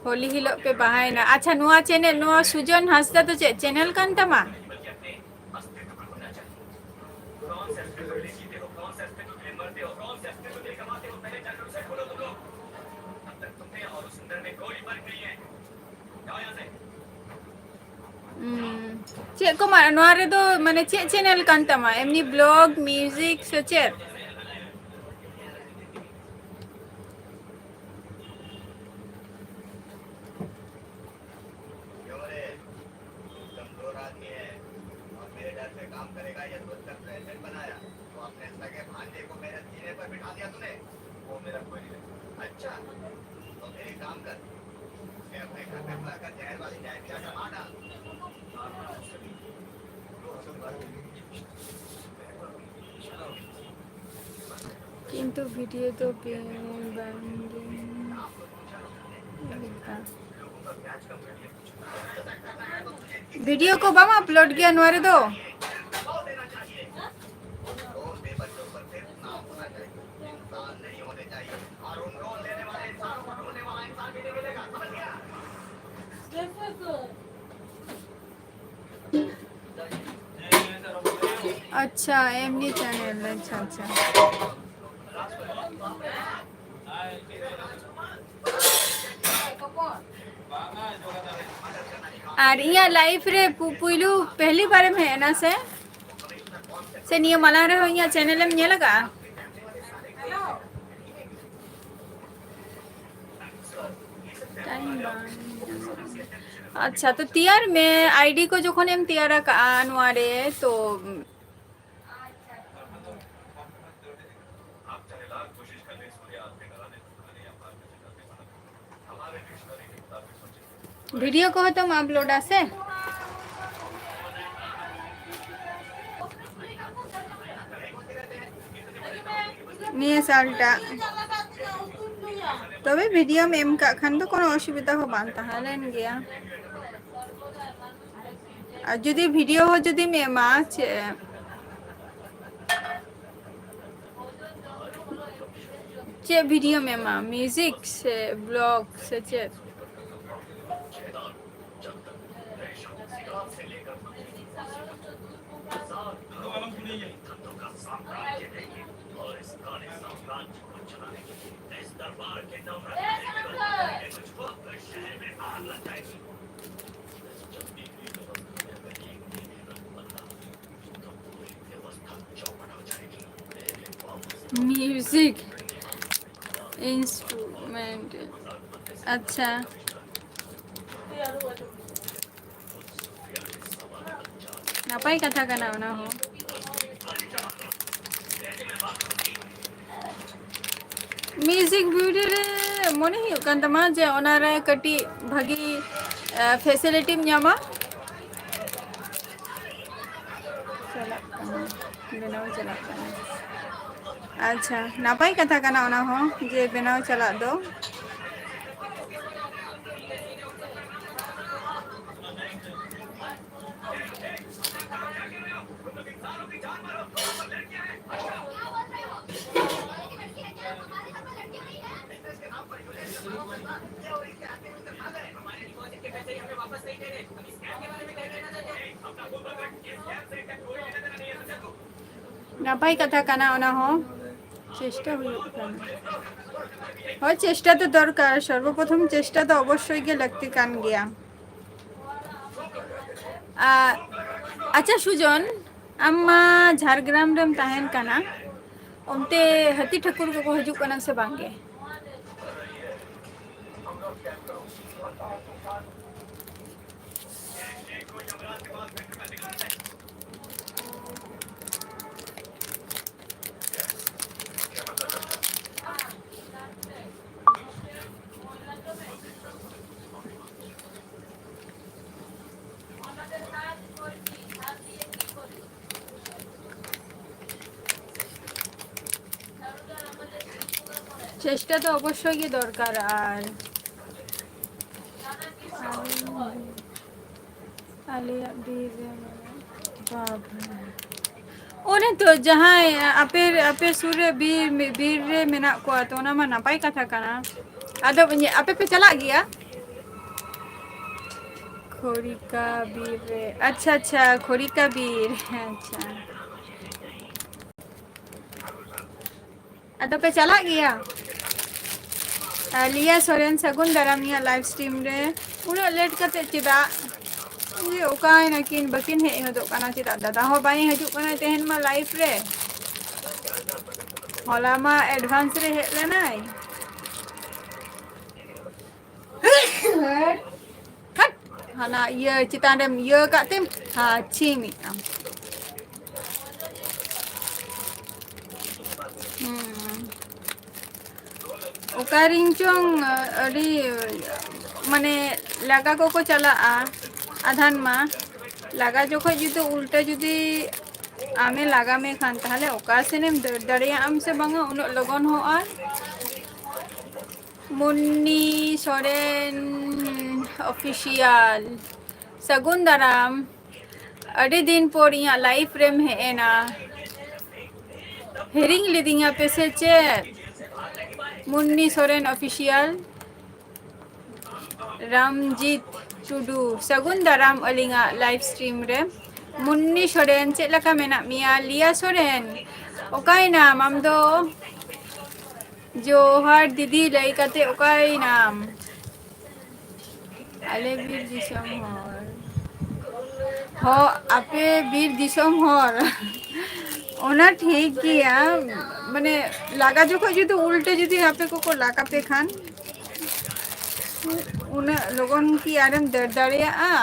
ᱦᱳᱞᱤ ᱦᱤᱞᱳᱜ ᱯᱮ ᱵᱟᱦᱟᱭᱮᱱᱟ᱾ ᱟᱪᱪᱷᱟ, ᱱᱚᱣᱟ channel, ᱱᱚᱣᱟ ᱥᱩᱡᱚᱱ ᱦᱟᱸᱥᱫᱟ ᱫᱚ ᱪᱮᱫ channel ᱠᱟᱱ ᱛᱟᱢᱟ? ᱩᱸ, ᱪᱮᱫ ᱠᱚ ᱢᱟ-, ᱱᱚᱣᱟ ᱨᱮᱫᱚ ᱢᱟᱱᱮ ᱪᱮᱫ channel ᱠᱟᱱ ᱛᱟᱢᱟ? ᱮᱢᱱᱤ vlog, music ᱥᱮ ᱪᱮᱫ? एकदम दो आदमी है और मेरे डर से काम करेगा, ये सोचकर प्रेसिडेंट बनाया। तो अपने सगे भांजे को मेरे सीने पर बिठा दिया तूने। वो मेरा कोई नहीं। अच्छा, तो फिर एक काम कर, मैं अपने घर पे बुलाकर जहर वाली डायरिया का मार डाल। ᱠᱤᱱᱛᱩ video ᱫᱚ ᱵᱟᱝ ᱜᱮ ᱞᱮᱠᱟ᱾ ᱵᱷᱤᱰᱤᱭᱳ ᱠᱚ ᱵᱟᱢ ᱟᱯᱞᱳᱰ ᱜᱮᱭᱟ ᱱᱚᱣᱟ ᱨᱮᱫᱚ? ᱟᱪᱪᱷᱟ, ᱮᱢᱱᱤ ᱪᱮᱱᱮᱞ, ᱟᱪᱪᱷᱟ, ᱟᱪᱪᱷᱟ᱾ ᱟᱨ ᱤᱧᱟᱹᱜ ᱞᱟᱭᱤᱯᱷ ᱨᱮ ᱯᱩ-, ᱯᱩᱭᱞᱩ ᱯᱮᱦᱞᱤ ᱵᱟᱨᱮᱢ ᱦᱮᱡ ᱮᱱᱟ ᱥᱮ? ᱥᱮ ᱱᱤᱭᱟᱹ ᱢᱟᱲᱟᱝ ᱨᱮᱦᱚᱸ ᱤᱧᱟᱹᱜ ᱪᱮᱱᱮᱞ ᱮᱢ ᱧᱮᱞ ᱟᱠᱟᱫᱼᱟ? ᱴᱟᱭᱤᱢ ᱵᱟᱝ ᱧᱟᱢᱚᱜ ᱠᱟᱱᱟ᱾ ᱟᱪᱪᱷᱟ, ᱛᱚ ᱛᱮᱭᱟᱨ ᱢᱮ, ᱟᱭᱰᱤ ᱠᱚ ᱡᱚᱠᱷᱚᱱᱮᱢ ᱛᱮᱭᱟᱨ ᱟᱠᱟᱫᱼᱟ ᱱᱚᱣᱟ ᱨᱮ, ᱛᱚ ᱵᱷᱤᱰᱤᱭᱳ ᱠᱚᱦᱚᱸ ᱛᱚᱢ ᱟᱯᱞᱳᱰᱟ ᱥᱮ? ᱱᱤᱭᱟᱹ ᱥᱟᱞᱴᱟᱜ᱾ ᱛᱚᱵᱮ ᱵᱷᱤᱰᱤᱭᱳᱢ ᱮᱢ ᱠᱟᱜ ᱠᱷᱟᱱ ᱫᱚ ᱠᱳᱱᱳ ᱚᱥᱩᱵᱤᱫᱟ ᱦᱚᱸ ᱵᱟᱝ ᱛᱟᱦᱮᱸ ᱞᱮᱱ ᱜᱮᱭᱟ᱾ ᱟᱨ ᱡᱩᱫᱤ ᱵᱷᱤᱰᱤᱭᱳ ᱦᱚᱸ ᱡᱩᱫᱤᱢ ᱮᱢᱟ, ᱪᱮᱫ, ᱪᱮᱫ ᱵᱷᱤᱰᱤᱭᱳᱢ ᱮᱢᱟ? ᱢᱤᱣᱡᱤᱠ ᱥᱮ ᱵᱞᱚᱜ ᱥᱮ ᱪᱮᱫ? Music instrument. ᱟᱪᱪᱷᱟ, ᱱᱟᱯᱟᱭ ᱠᱟᱛᱷᱟ ᱠᱟᱱᱟ ᱚᱱᱟ ᱦᱚᱸ᱾ ᱢᱤᱣᱡᱤᱠ ᱵᱷᱤᱰᱤᱭᱳ ᱨᱮ ᱢᱚᱱᱮ ᱦᱩᱭᱩᱜ ᱠᱟᱱ ᱛᱟᱢᱟ ᱡᱮ ᱚᱱᱟᱨᱮ ᱠᱟᱹᱴᱤᱡ ᱵᱷᱟᱹᱜᱤ, ᱮ, ᱯᱷᱮᱥᱤᱞᱤᱴᱤᱢ ᱧᱟᱢᱟ᱾ ᱪᱟᱞᱟᱜ ᱠᱟᱱᱟ, ᱵᱮᱱᱟᱣ ᱪᱟᱞᱟᱜ ᱠᱟᱱᱟ᱾ ᱟᱪᱪᱷᱟ, ᱱᱟᱯᱟᱭ ᱠᱟᱛᱷᱟ ᱠᱟᱱᱟ ᱚᱱᱟ ᱦᱚᱸ, ᱡᱮ ᱵᱮᱱᱟᱣ ᱪᱟᱞᱟᱜ ᱫᱚ᱾ ᱱᱟᱯᱟᱭ ᱠᱟᱛᱷᱟ ᱠᱟᱱᱟ, ᱚᱱᱟ ᱦᱚᱸ ᱪᱮᱥᱴᱟ ᱦᱩᱭᱩᱜ ᱠᱟᱱᱟ᱾ ᱦᱳᱭ, ᱪᱮᱥᱴᱟ ᱫᱚ ᱫᱚᱨᱠᱟᱨ, ᱥᱚᱨᱵᱚᱯᱨᱚᱛᱷᱚᱢ ᱪᱮᱥᱴᱟ ᱫᱚ ᱚᱵᱚᱥᱥᱳᱭ ᱜᱮ ᱞᱟᱹᱠᱛᱤ ᱠᱟᱱ ᱜᱮᱭᱟ᱾ ᱟ-, ᱟᱪᱪᱷᱟ ᱥᱩᱡᱚᱱ, ᱟᱢ ᱢᱟ ᱡᱷᱟᱲᱜᱨᱟᱢ ᱨᱮᱢ ᱛᱟᱦᱮᱱ ᱠᱟᱱᱟ, ᱚᱱᱛᱮ ᱦᱟᱹᱛᱤ ᱴᱷᱟᱹᱠᱩᱨ ᱠᱚᱠᱚ ᱦᱤᱡᱩᱜ ᱠᱟᱱᱟ ᱥᱮ ᱵᱟᱝ ᱜᱮ? ᱪᱮᱥᱴᱟ ᱫᱚ ᱚᱵᱚᱥᱥᱳᱭ ᱜᱮ ᱫᱚᱨᱠᱟᱨ᱾ ᱟᱨ ᱟᱞᱮᱭᱟᱜ ᱵᱤᱨ ᱨᱮ ᱢᱮᱱᱟᱜ, ᱵᱟᱵᱨᱮ᱾ ᱚᱱᱮ ᱛᱚ, ᱡᱟᱦᱟᱸᱭ ᱟᱯᱮ, ᱟᱯᱮ ᱥᱩᱨ ᱨᱮ ᱵᱤᱨ, ᱵᱤᱨ ᱨᱮ ᱢᱮᱱᱟᱜ ᱠᱚᱣᱟ, ᱛᱚ ᱚᱱᱟ ᱢᱟ ᱱᱟᱯᱟᱭ ᱠᱟᱛᱷᱟ ᱠᱟᱱᱟ᱾ ᱟᱫᱚ ᱤᱧ, ᱟᱯᱮ ᱯᱮ ᱪᱟᱞᱟᱜ ᱜᱮᱭᱟ? ᱠᱷᱚᱲᱤᱠᱟ ᱵᱤᱨ ᱨᱮ, ᱟᱪᱪᱷᱟ, ᱟᱪᱪᱷᱟ, ᱠᱷᱚᱲᱤᱠᱟ ᱵᱤᱨ, ᱦᱮᱸ, ᱟᱪᱪᱷᱟ᱾ ᱟᱫᱚ ᱯᱮ ᱪᱟᱞᱟᱜ ᱜᱮᱭᱟ? ᱟᱨ ᱞᱤᱭᱟ ᱥᱚᱨᱮᱱ, ᱥᱟᱹᱜᱩᱱ ᱫᱟᱨᱟᱢ ᱤᱧᱟᱹᱜ live stream ᱨᱮ᱾ ᱩᱱᱟᱹᱜ late ᱠᱟᱛᱮ ᱪᱮᱫᱟᱜ? ᱤᱭᱟᱹ, ᱚᱠᱟᱭᱱᱟᱠᱤᱱ? ᱵᱟᱹᱠᱤᱱ ᱦᱮᱡ ᱦᱚᱫᱚᱜ ᱠᱟᱱᱟ ᱪᱮᱫᱟᱜ? ᱫᱟᱫᱟ ᱦᱚᱸ ᱵᱟᱭ ᱦᱤᱡᱩᱜ ᱠᱟᱱᱟ ᱛᱮᱦᱮᱧ ᱢᱟ live ᱨᱮ᱾ ᱦᱚᱞᱟ ᱢᱟ advance ᱨᱮ ᱦᱮᱡ ᱞᱮᱱᱟᱭ᱾ ᱦᱟᱴ! ᱦᱟᱱᱟ ᱤᱭᱟᱹ ᱪᱮᱛᱟᱱ ᱨᱮᱢ ᱤᱭᱟᱹ ᱠᱟᱜ ᱛᱮᱢ ᱦᱟᱹᱪᱤᱢ ᱮᱫ ᱛᱟᱢ᱾ ᱦᱩᱸ᱾ ᱚᱠᱟᱨᱤᱧ ᱪᱚᱝ ᱟᱹᱰᱤ ᱢᱟᱱᱮ ᱞᱟᱜᱟ ᱠᱚᱠᱚ ᱪᱟᱞᱟᱜᱼᱟ ᱟᱫᱷᱟᱱ ᱢᱟ᱾ ᱞᱟᱜᱟ ᱡᱚᱠᱷᱚᱡ ᱡᱩᱫᱤ ᱩᱞᱴᱟᱹ ᱡᱩᱫᱤ ᱟᱢᱮ ᱞᱟᱜᱟ ᱢᱮ ᱠᱷᱟᱱ, ᱛᱟᱦᱞᱮ ᱚᱠᱟ ᱥᱮᱱᱮᱢ ᱫᱟᱹᱲ ᱫᱟᱲᱮᱭᱟᱜ ᱟᱢ ᱥᱮ ᱵᱟᱝᱟ ᱩᱱᱟᱹᱜ ᱞᱚᱜᱚᱱ ᱦᱚᱸ? ᱟᱨ ᱢᱩᱱᱱᱤ ᱥᱚᱨᱮᱱ Official, ᱥᱟᱹᱜᱩᱱ ᱫᱟᱨᱟᱢ᱾ ᱟᱹᱰᱤ ᱫᱤᱱ ᱯᱚᱨ ᱤᱧᱟᱹᱜ live ᱨᱮᱢ ᱦᱮᱡ ᱮᱱᱟ᱾ ᱦᱤᱲᱤᱧ ᱞᱤᱫᱤᱧᱟ ᱯᱮ ᱥᱮ ᱪᱮᱫ? ᱢᱩᱱᱱᱤ ᱥᱚᱨᱮᱱ Official, ᱨᱟᱢᱡᱤᱛ ᱴᱩᱰᱩ, ᱥᱟᱹᱜᱩᱱ ᱫᱟᱨᱟᱢ ᱟᱹᱞᱤᱧᱟᱜ live stream ᱨᱮ᱾ ᱢᱩᱱᱱᱤ ᱥᱚᱨᱮᱱ, ᱪᱮᱫ ᱞᱮᱠᱟ ᱢᱮᱱᱟᱜ ᱢᱮᱭᱟ? ᱞᱤᱭᱟ ᱥᱚᱨᱮᱱ, ᱚᱠᱟᱭᱮᱱᱟᱢ ᱟᱢ ᱫᱚ? ᱡᱚᱦᱟᱨ ᱫᱤᱫᱤ ᱞᱟᱹᱭ ᱠᱟᱛᱮ ᱚᱠᱟᱭᱮᱱᱟᱢ? ᱟᱞᱮ ᱵᱤᱨ ᱫᱤᱥᱚᱢ ᱦᱚᱲ᱾ ᱦᱚᱸ, ᱟᱯᱮ ᱵᱤᱨ ᱫᱤᱥᱚᱢ ᱦᱚᱲ᱾ ᱚᱱᱟ ᱴᱷᱤᱠ ᱜᱮᱭᱟ, ᱢᱟᱱᱮ ᱞᱟᱜᱟ ᱡᱚᱠᱷᱚᱡ ᱡᱩᱫᱤ ᱩᱞᱴᱟᱹ ᱡᱩᱫᱤ ᱟᱯᱮ ᱠᱚᱠᱚ ᱞᱟᱜᱟ ᱯᱮ ᱠᱷᱟᱱ, ᱩᱱᱟᱹᱜ ᱞᱚᱜᱚᱱ ᱠᱤ ᱟᱨᱮᱢ ᱫᱟᱹᱲ ᱫᱟᱲᱮᱭᱟᱜᱼᱟ?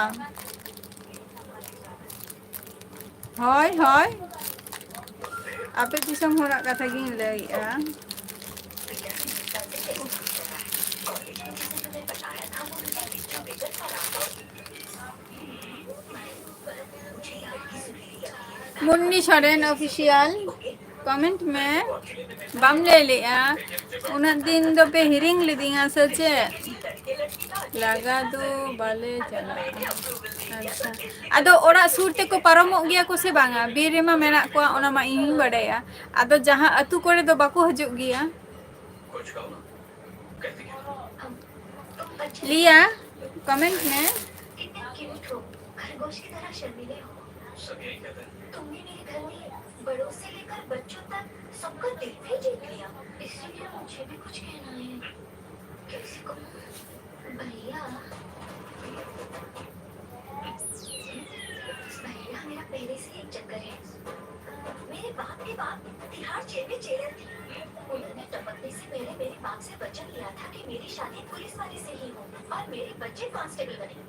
ᱦᱳᱭ, ᱦᱳᱭ, ᱟᱯᱮ ᱫᱤᱥᱚᱢ ᱦᱚᱲᱟᱜ ᱠᱟᱛᱷᱟ ᱜᱤᱧ ᱞᱟᱹᱭᱮᱜᱼᱟ᱾ ᱢᱩᱱᱱᱤ ᱥᱚᱨᱮᱱ Official, comment ᱢᱮ᱾ ᱵᱟᱢ ᱞᱟᱹᱭ ᱞᱮᱜᱼᱟ, ᱩᱱᱟᱹᱜ ᱫᱤᱱ ᱫᱚᱯᱮ ᱦᱤᱲᱤᱧ ᱞᱤᱫᱤᱧᱟ ᱥᱮ ᱪᱮᱫ? ᱞᱟᱜᱟ ᱫᱚ ᱵᱟᱞᱮ ᱪᱟᱞᱟᱜᱼᱟ᱾ ᱟᱪᱪᱷᱟ, ᱟᱫᱚ ᱚᱲᱟᱜ ᱥᱩᱨ ᱛᱮᱠᱚ ᱯᱟᱨᱚᱢᱚᱜ ᱜᱮᱭᱟ ᱠᱚ ᱥᱮ ᱵᱟᱝᱟ? ᱵᱤᱨ ᱨᱮᱢᱟ ᱢᱮᱱᱟᱜ ᱠᱚᱣᱟ, ᱚᱱᱟ ᱢᱟ ᱤᱧ ᱦᱚᱸᱧ ᱵᱟᱰᱟᱭᱟ᱾ ᱟᱫᱚ ᱡᱟᱦᱟᱸ ᱟᱹᱛᱩ ᱠᱚᱨᱮ ᱫᱚ ᱵᱟᱠᱚ ᱦᱤᱡᱩᱜ ᱜᱮᱭᱟ᱾ ᱞᱤᱭᱟ, comment ᱢᱮ᱾ कितने क्यूट हो, खरगोश की तरह शर्मीले हो। सब यही कहते हैं। तुमने मेरे घर में बड़ों से लेकर बच्चों तक सबका दिल भी जीत लिया। इसलिए मुझे भी कुछ कहना है। कैसे कहूँ? भैया, भैया, मेरा पहले से ही एक चक्कर है। मेरे बाप के बाप तिहाड़ जेल में जेलर थे। उन्होंने टपकने से पहले मेरे बाप से वचन लिया था कि मेरी शादी पुलिस वाले से ही हो और मेरे बच्चे कांस्टेबल बने।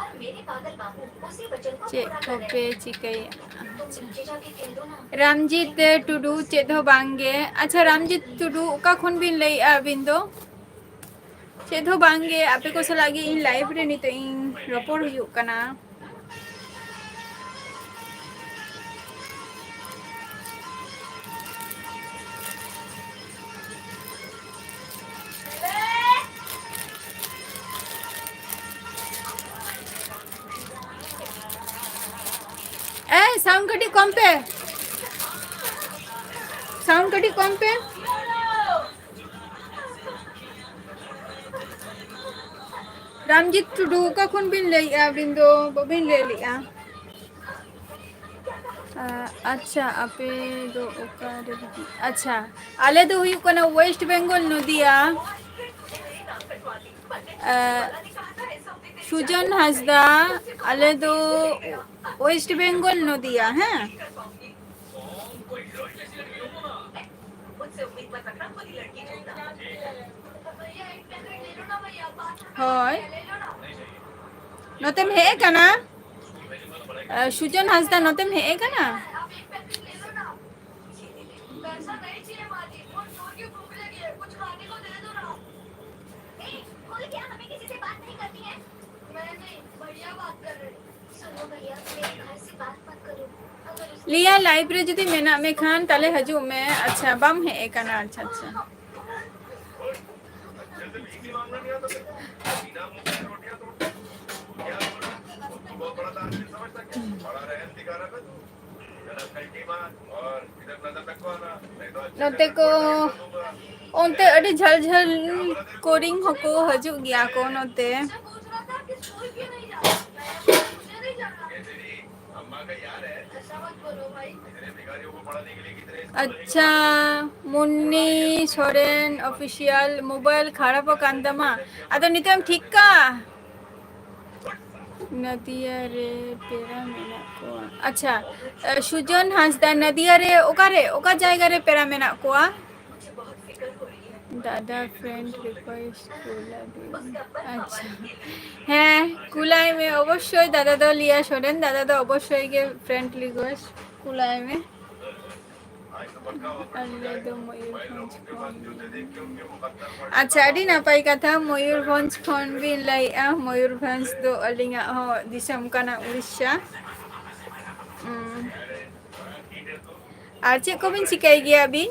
और मेरे पागल बाबू उसी वचन को ᱪᱮᱫ पूरा कर रहे ᱠᱚᱯᱮ हैं। ᱪᱤᱠᱟᱹᱭᱮᱫᱼᱟ? तुम नीचे जाके कह दो ना। ᱨᱟᱢᱡᱤᱛ ᱴᱩᱰᱩ, ᱪᱮᱫ ᱦᱚᱸ ᱵᱟᱝ ᱜᱮ᱾ ᱟᱪᱪᱷᱟ, ᱨᱟᱢᱡᱤᱛ ᱴᱩᱰᱩ, ᱚᱠᱟ ᱠᱷᱚᱱ ᱵᱤᱱ ᱞᱟᱹᱭᱮᱫᱼᱟ ᱟᱹᱵᱤᱱ ᱫᱚ? ᱪᱮᱫ ᱦᱚᱸ ᱵᱟᱝ ᱜᱮ, ᱟᱯᱮ ᱠᱚ ᱥᱟᱞᱟᱜ ᱜᱮ ᱤᱧ live ᱨᱮ ᱱᱤᱛᱚᱜ ᱤᱧ ᱨᱚᱯᱚᱲ ᱦᱩᱭᱩᱜ ᱠᱟᱱᱟ᱾ ᱮᱭ, sound ᱠᱟᱹᱴᱤᱡ ᱠᱚᱢ ᱯᱮ, sound ᱠᱟᱹᱴᱤᱡ ᱠᱚᱢ ᱯᱮ᱾ ᱨᱟᱢᱡᱤᱛ ᱴᱩᱰᱩ, ᱚᱠᱟ ᱠᱷᱚᱱ ᱵᱤᱱ ᱞᱟᱹᱭᱮᱜᱼᱟ? ᱟᱹᱵᱤᱱ ᱫᱚ ᱵᱟᱹᱵᱤᱱ ᱞᱟᱹᱭ ᱞᱮᱜᱼᱟ᱾ ᱟ, ᱟᱪᱪᱷᱟ, ᱟᱯᱮ ᱫᱚ ᱚᱠᱟ ᱨᱮ? ᱟᱪᱪᱷᱟ, ᱟᱞᱮ ᱫᱚ ᱦᱩᱭᱩᱜ ᱠᱟᱱᱟ ᱳᱭᱮᱥᱴ ᱵᱮᱝᱜᱚᱞ, ᱱᱚᱫᱤᱭᱟ᱾ ᱟ, ᱥᱩᱡᱚᱱ ᱦᱟᱸᱥᱫᱟ, ᱟᱞᱮ ᱫᱚ ᱳᱭᱮᱥᱴ ᱵᱮᱝᱜᱚᱞ, ᱱᱚᱫᱤᱭᱟ, ᱦᱮᱸ᱾ ᱦᱳᱭ᱾ ᱱᱚᱛᱮᱢ ᱦᱮᱡ ᱟᱠᱟᱱᱟ? ᱟ, ᱥᱩᱡᱚᱱ ᱦᱟᱸᱥᱫᱟ, ᱱᱚᱛᱮᱢ ᱦᱮᱡ ᱟᱠᱟᱱᱟ? ᱞᱤᱭᱟ, live ᱨᱮ ᱡᱩᱫᱤ ᱢᱮᱱᱟᱜ ᱢᱮ ᱠᱷᱟᱱ ᱛᱟᱦᱞᱮ ᱦᱤᱡᱩᱜ ᱢᱮ᱾ ᱟᱪᱪᱷᱟ, ᱵᱟᱢ ᱦᱮᱡ ᱟᱠᱟᱱᱟ᱾ ᱟᱪᱪᱷᱟ, ᱟᱪᱪᱷᱟ᱾ ᱱᱚᱛᱮ ᱠᱚ, ᱚᱱᱛᱮ ᱟᱹᱰᱤ ᱡᱷᱟᱹᱞ ᱡᱷᱟᱹᱞ ᱠᱚᱨᱤᱱ ᱦᱚᱸᱠᱚ ᱦᱤᱡᱩᱜ ᱜᱮᱭᱟ ᱠᱚ ᱱᱚᱛᱮ᱾ ᱟᱪᱪᱷᱟ, ᱢᱩᱱᱱᱤ ᱥᱚᱨᱮᱱ official, mobile ᱠᱷᱟᱨᱟᱯ ᱟᱠᱟᱱ ᱛᱟᱢᱟ, ᱟᱫᱚ ᱱᱤᱛᱚᱜ ᱮᱢ ᱴᱷᱤᱠ ᱠᱟᱜᱼᱟ? ᱱᱟᱫᱤᱭᱟ ᱨᱮ ᱯᱮᱲᱟ ᱢᱮᱱᱟᱜ ᱠᱚᱣᱟ᱾ ᱟᱪᱪᱷᱟ, ᱮ, ᱥᱩᱡᱚᱱ ᱦᱟᱸᱥᱫᱟ, ᱱᱟᱫᱤᱭᱟ ᱨᱮ ᱚᱠᱟᱨᱮ, ᱚᱠᱟ ᱡᱟᱭᱜᱟ ᱨᱮ ᱯᱮᱲᱟ ᱢᱮᱱᱟᱜ ᱠᱚᱣᱟ? ᱫᱟᱫᱟ friend request ᱠᱩᱞ ᱟᱹᱫᱤᱧ᱾ ᱟᱪᱪᱷᱟ, ᱦᱮᱸ, ᱠᱩᱞᱟᱭ ᱢᱮ ᱚᱵᱚᱥᱥᱳᱭ᱾ ᱫᱟᱫᱟ ᱫᱚ ᱞᱤᱭᱟ ᱥᱚᱨᱮᱱ, ᱫᱟᱫᱟ ᱫᱚ ᱚᱵᱚᱥᱥᱳᱭ ᱜᱮ friend request ᱠᱩᱞᱟᱭ ᱢᱮ᱾ ᱟᱞᱮ ᱫᱚ ᱢᱚᱭᱩᱨᱵᱷᱚᱸᱡᱽ ᱠᱷᱚᱱ᱾ ᱟᱪᱪᱷᱟ, ᱟᱹᱰᱤ ᱱᱟᱯᱟᱭ ᱠᱟᱛᱷᱟ, ᱢᱚᱭᱩᱨᱵᱷᱚᱸᱡᱽ ᱠᱷᱚᱱ ᱵᱤᱱ ᱞᱟᱹᱭᱮᱜᱼᱟ᱾ ᱢᱚᱭᱩᱨᱵᱷᱚᱸᱡᱽ ᱫᱚ ᱟᱹᱞᱤᱧᱟᱜ ᱦᱚᱸ ᱫᱤᱥᱚᱢ ᱠᱟᱱᱟ, ᱩᱲᱤᱥᱥᱟ᱾ ᱩᱸ᱾ ᱟᱨ ᱪᱮᱫ ᱠᱚᱵᱤᱱ ᱪᱤᱠᱟᱹᱭ ᱜᱮᱭᱟ ᱟᱹᱵᱤᱱ?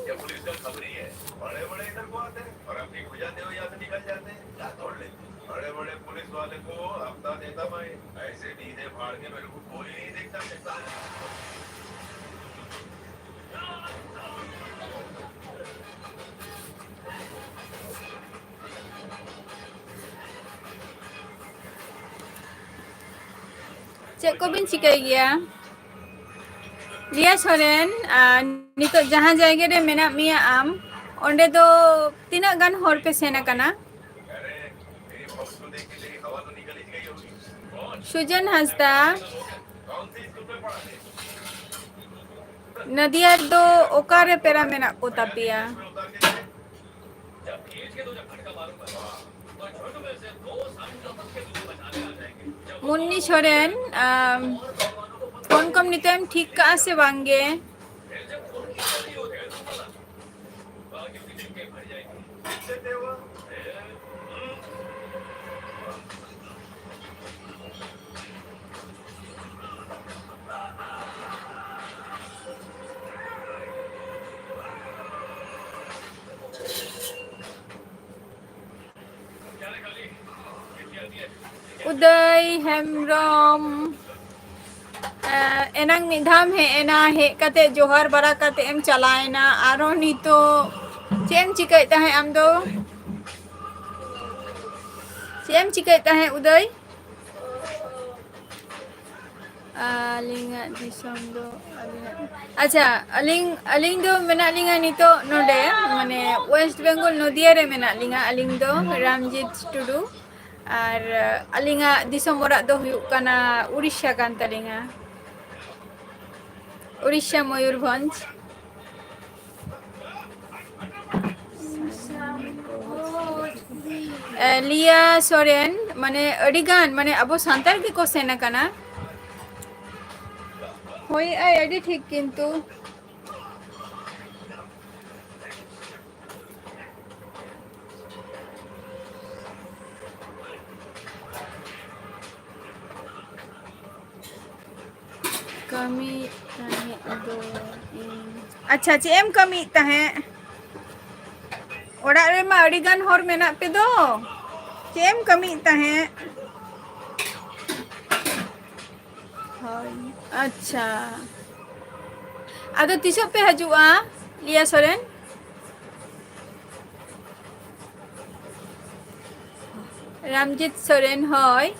ᱪᱮᱫ ᱠᱚᱵᱤᱱ ᱪᱤᱠᱟᱹᱭ ᱜᱮᱭᱟ? ᱞᱤᱭᱟ ᱥᱚᱨᱮᱱ, ᱟᱨ ᱱᱤᱛᱚᱜ ᱡᱟᱦᱟᱸ ᱡᱟᱭᱜᱟ ᱨᱮ ᱢᱮᱱᱟᱜ ᱢᱮᱭᱟ ᱟᱢ, ᱚᱸᱰᱮ ᱫᱚ ᱛᱤᱱᱟᱹᱜ ᱜᱟᱱ ᱦᱚᱲ ᱯᱮ ᱥᱮᱱ ᱟᱠᱟᱱᱟ? ᱥᱩᱡᱟᱱ ᱦᱟᱸᱥᱫᱟ, ᱱᱟᱫᱤᱭᱟ ᱨᱮᱫᱚ ᱚᱠᱟᱨᱮ ᱯᱮᱲᱟ ᱢᱮᱱᱟᱜ ᱠᱚ ᱛᱟᱯᱮᱭᱟ? ᱢᱩᱱᱱᱤ ᱥᱚᱨᱮᱱ, ᱟᱢ, ᱯᱷᱳᱱ ᱠᱚᱢ ᱱᱤᱛᱚᱜ ᱮᱢ ᱴᱷᱤᱠ ᱠᱟᱜᱼᱟ ᱥᱮ ᱵᱟᱝ ᱜᱮ? ᱩᱫᱚᱭ ᱦᱮᱢᱵᱨᱚᱢ, ᱮ, ᱮᱱᱟᱝ ᱢᱤᱫ ᱫᱷᱟᱣ ᱮᱢ ᱦᱮᱡ ᱮᱱᱟ, ᱦᱮᱡ ᱠᱟᱛᱮ ᱡᱚᱦᱟᱨ ᱵᱟᱲᱟ ᱠᱟᱛᱮ ᱮᱢ ᱪᱟᱞᱟᱣ ᱮᱱᱟ, ᱟᱨᱚ ᱱᱤᱛᱚᱜ ᱪᱮᱫ ᱮᱢ ᱪᱤᱠᱟᱹᱭᱮᱫ ᱛᱟᱦᱮᱸᱫ ᱟᱢ ᱫᱚ? ᱪᱮᱫ ᱮᱢ ᱪᱤᱠᱟᱹᱭᱮᱫ ᱛᱟᱦᱮᱸᱫ ᱩᱫᱚᱭ? ᱟᱹᱞᱤᱧᱟᱜ ᱫᱤᱥᱚᱢ ᱫᱚ, ᱟᱹᱞᱤᱧᱟᱜ, ᱟᱪᱪᱷᱟ, ᱟᱹᱞᱤᱧ, ᱟᱹᱞᱤᱧ ᱫᱚ ᱢᱮᱱᱟᱜ ᱞᱤᱧᱟ ᱱᱤᱛᱚᱜ ᱱᱚᱰᱮ, ᱢᱟᱱᱮ, ᱳᱭᱮᱥᱴ ᱵᱮᱝᱜᱚᱞ, ᱱᱚᱫᱤᱭᱟ ᱨᱮ ᱢᱮᱱᱟᱜ ᱞᱤᱧᱟ ᱟᱹᱞᱤᱧ ᱫᱚ, ᱨᱟᱢᱡᱤᱛ ᱴᱩᱰᱩ᱾ ᱟᱨ, ᱟᱹᱞᱤᱧᱟᱜ ᱫᱤᱥᱚᱢ ᱚᱲᱟᱜ ᱫᱚ ᱦᱩᱭᱩᱜ ᱠᱟᱱᱟ ᱩᱲᱤᱥᱥᱟ ᱠᱟᱱ ᱛᱟᱹᱞᱤᱧᱟ, ᱩᱲᱤᱥᱥᱟ, ᱢᱚᱭᱩᱨᱵᱷᱚᱸᱡᱽ᱾ ᱮ, ᱞᱤᱭᱟ ᱥᱚᱨᱮᱱ, ᱢᱟᱱᱮ, ᱟᱹᱰᱤ ᱜᱟᱱ, ᱢᱟᱱᱮ, ᱟᱵᱚ ᱥᱟᱱᱛᱟᱲ ᱜᱮᱠᱚ ᱥᱮᱱ ᱟᱠᱟᱱᱟ᱾ ᱦᱳᱭ, ᱟᱭ, ᱟᱹᱰᱤ ᱴᱷᱤᱠ, ᱠᱤᱱᱛᱩ ᱠᱟᱹᱢᱤᱭᱮᱫ ᱛᱟᱦᱮᱸᱫ ᱫᱚ ᱤᱧ᱾ ᱟᱪᱪᱷᱟ, ᱪᱮᱫ ᱮᱢ ᱠᱟᱹᱢᱤᱭᱮᱫ ᱛᱟᱦᱮᱸᱫ? ᱚᱲᱟᱜ ᱨᱮᱢᱟ ᱟᱹᱰᱤ ᱜᱟᱱ ᱦᱚᱲ ᱢᱮᱱᱟᱜ ᱯᱮ ᱫᱚ, ᱪᱮᱫ ᱮᱢ ᱠᱟᱹᱢᱤᱭᱮᱫ ᱛᱟᱦᱮᱸᱫ? ᱦᱳᱭ, ᱟᱪᱪᱷᱟ᱾ ᱟᱫᱚ ᱛᱤᱥᱚᱜ ᱯᱮ ᱦᱤᱡᱩᱜᱼᱟ, ᱞᱤᱭᱟ ᱥᱚᱨᱮᱱ? ᱨᱟᱢᱡᱤᱛ ᱥᱚᱨᱮᱱ, ᱦᱳᱭ᱾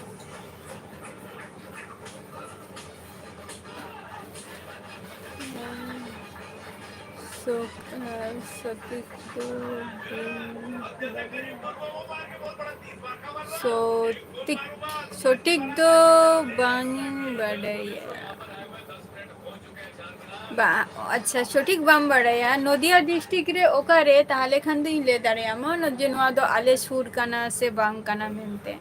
ᱛᱚ, ᱟᱨ ᱥᱚᱴᱷᱤᱠ ᱫᱚ ᱵᱟᱹᱧ ᱵᱟᱲᱟᱭᱟ᱾ ᱥᱚᱴᱷᱤᱠ, ᱥᱚᱴᱷᱤᱠ ᱫᱚ ᱵᱟᱝ ᱵᱟᱰᱟᱭᱟ᱾ ᱵᱟ, ᱟᱪᱪᱷᱟ, ᱥᱚᱴᱷᱤᱠ ᱵᱟᱢ ᱵᱟᱲᱟᱭᱟ᱾ ᱱᱚᱫᱤᱭᱟ ᱰᱤᱥᱴᱨᱤᱠᱴ ᱨᱮ ᱚᱠᱟᱨᱮ? ᱛᱟᱦᱚᱞᱮ ᱠᱷᱟᱱ ᱫᱚᱧ ᱞᱟᱹᱭ ᱫᱟᱲᱮᱭᱟᱢᱟ ᱱᱚ-, ᱡᱮ ᱱᱚᱣᱟ ᱫᱚ ᱟᱞᱮ ᱥᱩᱨ ᱠᱟᱱᱟ ᱥᱮ ᱵᱟᱝ ᱠᱟᱱᱟ ᱢᱮᱱᱛᱮ᱾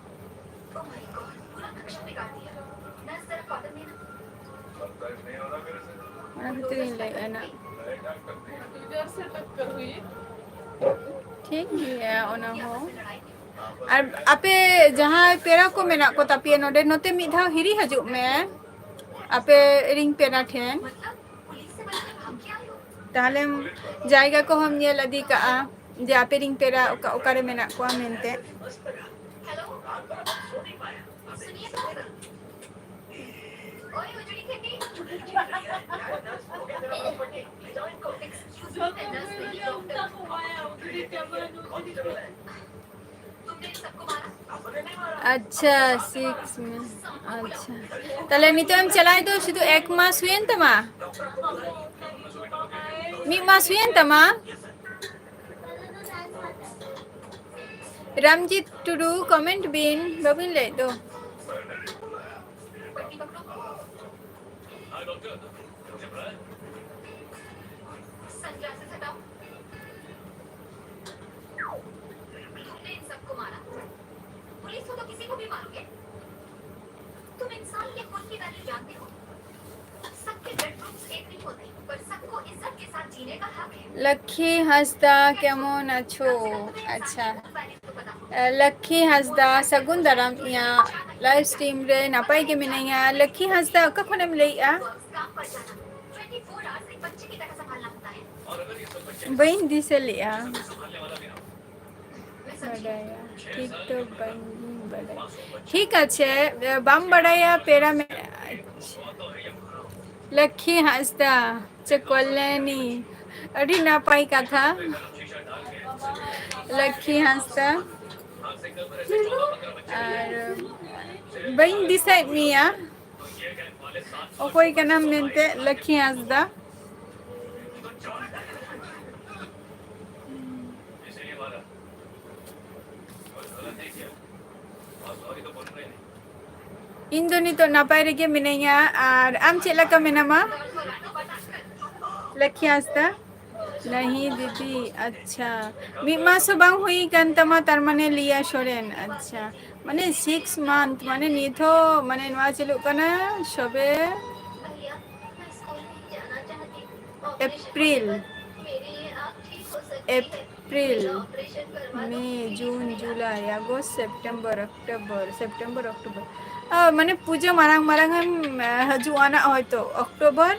ᱚᱱᱟ ᱠᱷᱟᱹᱛᱤᱨ ᱤᱧ ᱞᱟᱹᱭᱮᱫᱼᱟ ᱱᱟᱜ᱾ ᱴᱷᱤᱠ ᱜᱮᱭᱟ, ᱚᱱᱟ ᱦᱚᱸ᱾ ᱟᱨ ᱟᱯᱮ ᱡᱟᱦᱟᱸᱭ ᱯᱮᱲᱟ ᱠᱚ ᱢᱮᱱᱟᱜ ᱠᱚ ᱛᱟᱯᱮᱭᱟ ᱱᱚᱰᱮ, ᱱᱚᱛᱮ ᱢᱤᱫ ᱫᱷᱟᱣ ᱦᱤᱨᱤ ᱦᱤᱡᱩᱜ ᱢᱮ, ᱟᱯᱮ ᱨᱤᱧ ᱯᱮᱲᱟ ᱴᱷᱮᱱ᱾ ᱛᱟᱦᱞᱮᱢ ᱡᱟᱭᱜᱟ ᱠᱚᱦᱚᱸᱢ ᱧᱮᱞ ᱤᱫᱤ ᱠᱟᱜᱼᱟ ᱡᱮ ᱟᱯᱮ ᱨᱤᱧ ᱯᱮᱲᱟ ᱚᱠᱟ, ᱚᱠᱟᱨᱮ ᱢᱮᱱᱟᱜ ᱠᱚᱣᱟ ᱢᱮᱱᱛᱮ᱾ ᱟᱪᱪᱷᱟ, ᱥᱤᱠᱥ ᱢᱮ᱾ ᱟᱪᱪᱷᱟ, ᱛᱟᱦᱞᱮ ᱱᱤᱛᱚᱜ ᱮᱢ ᱪᱟᱞᱟᱣ ᱫᱚ ᱥᱩᱫᱷᱩ ᱮᱠ ᱢᱟᱥ ᱦᱩᱭᱮᱱ ᱛᱟᱢᱟ? ᱢᱤᱫ ᱢᱟᱥ ᱦᱩᱭᱮᱱ ᱛᱟᱢᱟ? ᱨᱟᱢᱡᱤᱛ ᱴᱩᱰᱩ, ᱠᱚᱢᱮᱱᱴ ᱵᱤᱱ, ᱵᱟᱹᱵᱤᱱ ᱞᱟᱹᱭᱮᱫ ᱫᱚ᱾ सनग्लासेस हटाओ। तुमने इन सबको मारा? पुलिस को तो किसी को भी मारोगे? तुम इंसान के खून की वैल्यू जानते हो? सबके ब्लड ग्रुप्स एक नहीं होते, पर सबको इज्जत के साथ जीने का हक है। লক্ষ্মী হাঁসদা, কেমন আছো? আচ্ছা। ᱞᱚᱠᱠᱷᱤ ᱦᱟᱸᱥᱫᱟ, ᱥᱟᱹᱜᱩᱱ ᱫᱟᱨᱟᱢ ᱤᱧᱟᱹᱜ ᱞᱟᱭᱤᱵᱷ ᱥᱴᱨᱤᱢ ᱨᱮ᱾ ᱱᱟᱯᱟᱭ ᱜᱮ ᱢᱤᱱᱟᱹᱧᱟ᱾ ᱞᱚᱠᱠᱷᱤ ᱦᱟᱸᱥᱫᱟ, ᱚᱠᱟ ᱠᱷᱚᱱᱮᱢ ᱞᱟᱹᱭᱮᱜᱼᱟ? ᱵᱟᱹᱧ ᱫᱤᱥᱟᱹ ᱞᱮᱜᱼᱟ᱾ ᱵᱟᱰᱟᱭᱟ᱾ ᱴᱷᱤᱠ ᱫᱚ ᱵᱟᱹᱧ ᱵᱟᱰᱟᱭᱟ᱾ ᱴᱷᱤᱠ ᱟᱪᱷᱮ, ᱵᱟᱢ ᱵᱟᱰᱟᱭᱟ ᱯᱮᱲᱟ ᱢᱮ-, ᱟᱪᱪᱷᱟ᱾ ᱞᱚᱠᱠᱷᱤ ᱦᱟᱸᱥᱫᱟ᱾ ᱪᱮ ᱠᱚᱞᱭᱟᱱᱤ, ᱟᱹᱰᱤ ᱱᱟᱯᱟᱭ ᱠᱟᱛᱷᱟ᱾ ᱞᱚᱠᱠᱷᱤ ᱦᱟᱸᱥᱫᱟ, ᱟᱨ ᱵᱟᱹᱧ ᱫᱤᱥᱟᱹᱭᱮᱫ ᱢᱮᱭᱟ, ᱚᱠᱚᱭ ᱠᱟᱱᱟᱢ ᱢᱮᱱᱛᱮ, ᱞᱚᱠᱠᱷᱤ ᱦᱟᱸᱥᱫᱟ᱾ ᱤᱧ ᱫᱚ ᱱᱤᱛᱚᱜ ᱱᱟᱯᱟᱭ ᱨᱮᱜᱮ ᱢᱤᱱᱟᱹᱧᱟ᱾ ᱟᱨ ᱟᱢ ᱪᱮᱫ ᱞᱮᱠᱟ ᱢᱮᱱᱟᱢᱟ, ᱞᱟᱠᱷᱤ ᱦᱟᱸᱥᱫᱟ? ᱱᱟᱦᱤ ᱫᱤᱫᱤ, ᱟᱪᱪᱷᱟ, ᱢᱤᱫ ᱢᱟᱥ ᱦᱚᱸ ᱵᱟᱝ ᱦᱩᱭ ᱠᱟᱱ ᱛᱟᱢᱟ, ᱛᱟᱨ ᱢᱟᱱᱮ ᱞᱤᱭᱟ ᱥᱚᱨᱮᱱ᱾ ᱟᱪᱪᱷᱟ, ᱢᱟᱱᱮ six month, ᱢᱟᱱᱮ ᱱᱤᱛ ᱦᱚᱸ, ᱢᱟᱱᱮ ᱱᱚᱣᱟ ᱪᱟᱹᱞᱩᱜ ᱠᱟᱱᱟ ᱥᱚᱵᱮ April, April, May, June, July, August, September, October, September, October. ᱚ, ᱢᱟᱱᱮ ᱯᱩᱡᱟᱹ ᱢᱟᱨᱟᱝ ᱢᱟᱨᱟᱝ ᱮᱢ, ᱮ, ᱦᱤᱡᱩᱜᱼᱟ ᱱᱟᱜ ᱦᱚᱭᱛᱳ ᱚᱠᱴᱳᱵᱚᱨ᱾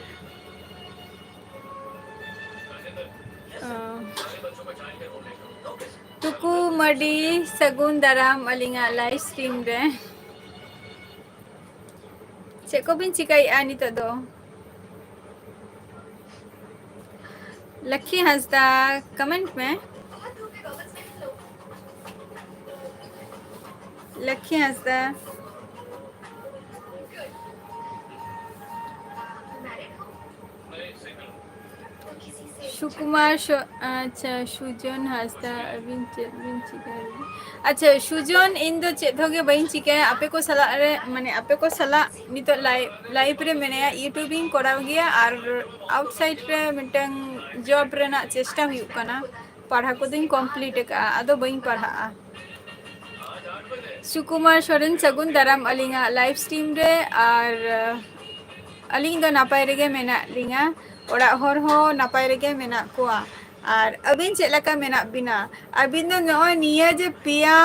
ᱚ᱾ ᱴᱩᱠᱩ ᱢᱟᱹᱰᱤ, ᱥᱟᱹᱜᱩᱱ ᱫᱟᱨᱟᱢ ᱟᱹᱞᱤᱧᱟᱜ live stream ᱨᱮ᱾ ᱪᱮᱫ ᱠᱚᱵᱤᱱ ᱪᱤᱠᱟᱹᱭᱮᱫᱼᱟ ᱱᱤᱛᱚᱜ ᱫᱚ? ᱞᱟᱠᱷᱤ ᱦᱟᱸᱥᱫᱟ, comment ᱢᱮ᱾ ᱞᱟᱠᱷᱤ ᱦᱟᱸᱥᱫᱟ᱾ ᱥᱩᱠᱩᱢᱟᱨ ᱥᱚ-, ᱟᱪᱪᱷᱟ, ᱥᱩᱡᱚᱱ ᱦᱟᱸᱥᱫᱟ, ᱟᱹᱵᱤᱱ ᱪᱮᱫ ᱵᱤᱱ ᱪᱤᱠᱟᱹᱭᱮᱫᱟ? ᱟᱪᱪᱷᱟ, ᱥᱩᱡᱚᱱ, ᱤᱧ ᱫᱚ ᱪᱮᱫ ᱦᱚᱸ ᱜᱮ ᱵᱟᱹᱧ ᱪᱤᱠᱟᱹᱭᱟ᱾ ᱟᱯᱮ ᱠᱚ ᱥᱟᱞᱟᱜ ᱨᱮ, ᱢᱟᱱᱮ, ᱟᱯᱮ ᱠᱚ ᱥᱟᱞᱟᱜ ᱱᱤᱛᱚᱜ live, live ᱨᱮ ᱢᱮᱱᱟᱭᱟ᱾ YouTube ᱤᱧ ᱠᱚᱨᱟᱣ ᱜᱮᱭᱟ ᱟᱨ outside ᱨᱮ ᱢᱤᱫᱴᱟᱝ job ᱨᱮᱱᱟᱜ ᱪᱮᱥᱴᱟ ᱦᱩᱭᱩᱜ ᱠᱟᱱᱟ᱾ ᱯᱟᱲᱦᱟᱣ ᱠᱚᱫᱚᱧ complete ᱟᱠᱟᱫᱼᱟ, ᱟᱫᱚ ᱵᱟᱹᱧ ᱯᱟᱲᱦᱟᱜᱼᱟ᱾ ᱥᱩᱠᱩᱢᱟᱨ ᱥᱚᱨᱮᱱ, ᱥᱟᱹᱜᱩᱱ ᱫᱟᱨᱟᱢ ᱟᱹᱞᱤᱧᱟᱜ live stream ᱨᱮ᱾ ᱟᱨ, ᱟᱹᱞᱤᱧ ᱫᱚ ᱱᱟᱯᱟᱭ ᱨᱮᱜᱮ ᱢᱮᱱᱟᱜ ᱞᱤᱧᱟ, ᱚᱲᱟᱜ ᱦᱚᱲ ᱦᱚᱸ ᱱᱟᱯᱟᱭ ᱨᱮᱜᱮ ᱢᱮᱱᱟᱜ ᱠᱚᱣᱟ᱾ ᱟᱨ ᱟᱹᱵᱤᱱ ᱪᱮᱫ ᱞᱮᱠᱟ ᱢᱮᱱᱟᱜ ᱵᱤᱱᱟ? ᱟᱹᱵᱤᱱ ᱫᱚ ᱱᱚᱜᱼᱚᱭ ᱱᱤᱭᱟᱹ ᱡᱮ ᱯᱮᱭᱟ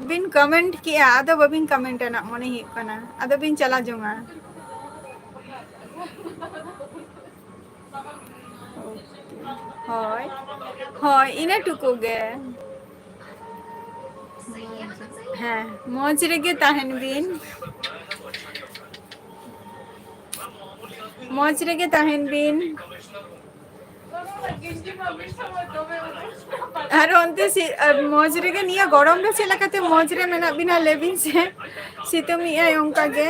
ᱵᱤᱱ comment ᱠᱮᱜᱼᱟ, ᱟᱫᱚ ᱵᱟᱹᱵᱤᱱ comment ᱟᱱᱟᱜ ᱢᱚᱱᱮ ᱦᱩᱭᱩᱜ ᱠᱟᱱᱟ, ᱟᱫᱚ ᱵᱤᱱ ᱪᱟᱞᱟᱣ ᱡᱚᱝᱟ᱾ ᱦᱳᱭ, ᱦᱳᱭ, ᱤᱱᱟᱹ ᱴᱩᱠᱩ ᱜᱮ᱾ ᱦᱮᱸ, ᱢᱚᱡᱽ ᱨᱮᱜᱮ ᱛᱟᱦᱮᱱ ᱵᱤᱱ᱾ ᱢᱚᱡᱽ ᱨᱮᱜᱮ ᱛᱟᱦᱮᱱ ᱵᱤᱱ᱾ ᱟᱨ ᱚᱱᱛᱮ ᱥᱤ-, ᱟᱨ ᱢᱚᱡᱽ ᱨᱮᱜᱮ, ᱱᱤᱭᱟᱹ ᱜᱚᱨᱚᱢ ᱨᱮ ᱪᱮᱫ ᱞᱮᱠᱟᱛᱮ ᱢᱚᱡᱽ ᱨᱮ ᱢᱮᱱᱟᱜ ᱵᱤᱱᱟ, ᱞᱟᱹᱭ ᱵᱤᱱ ᱥᱮ? ᱥᱤᱛᱩᱝ ᱮᱜᱼᱟᱭ ᱚᱱᱠᱟ ᱜᱮ᱾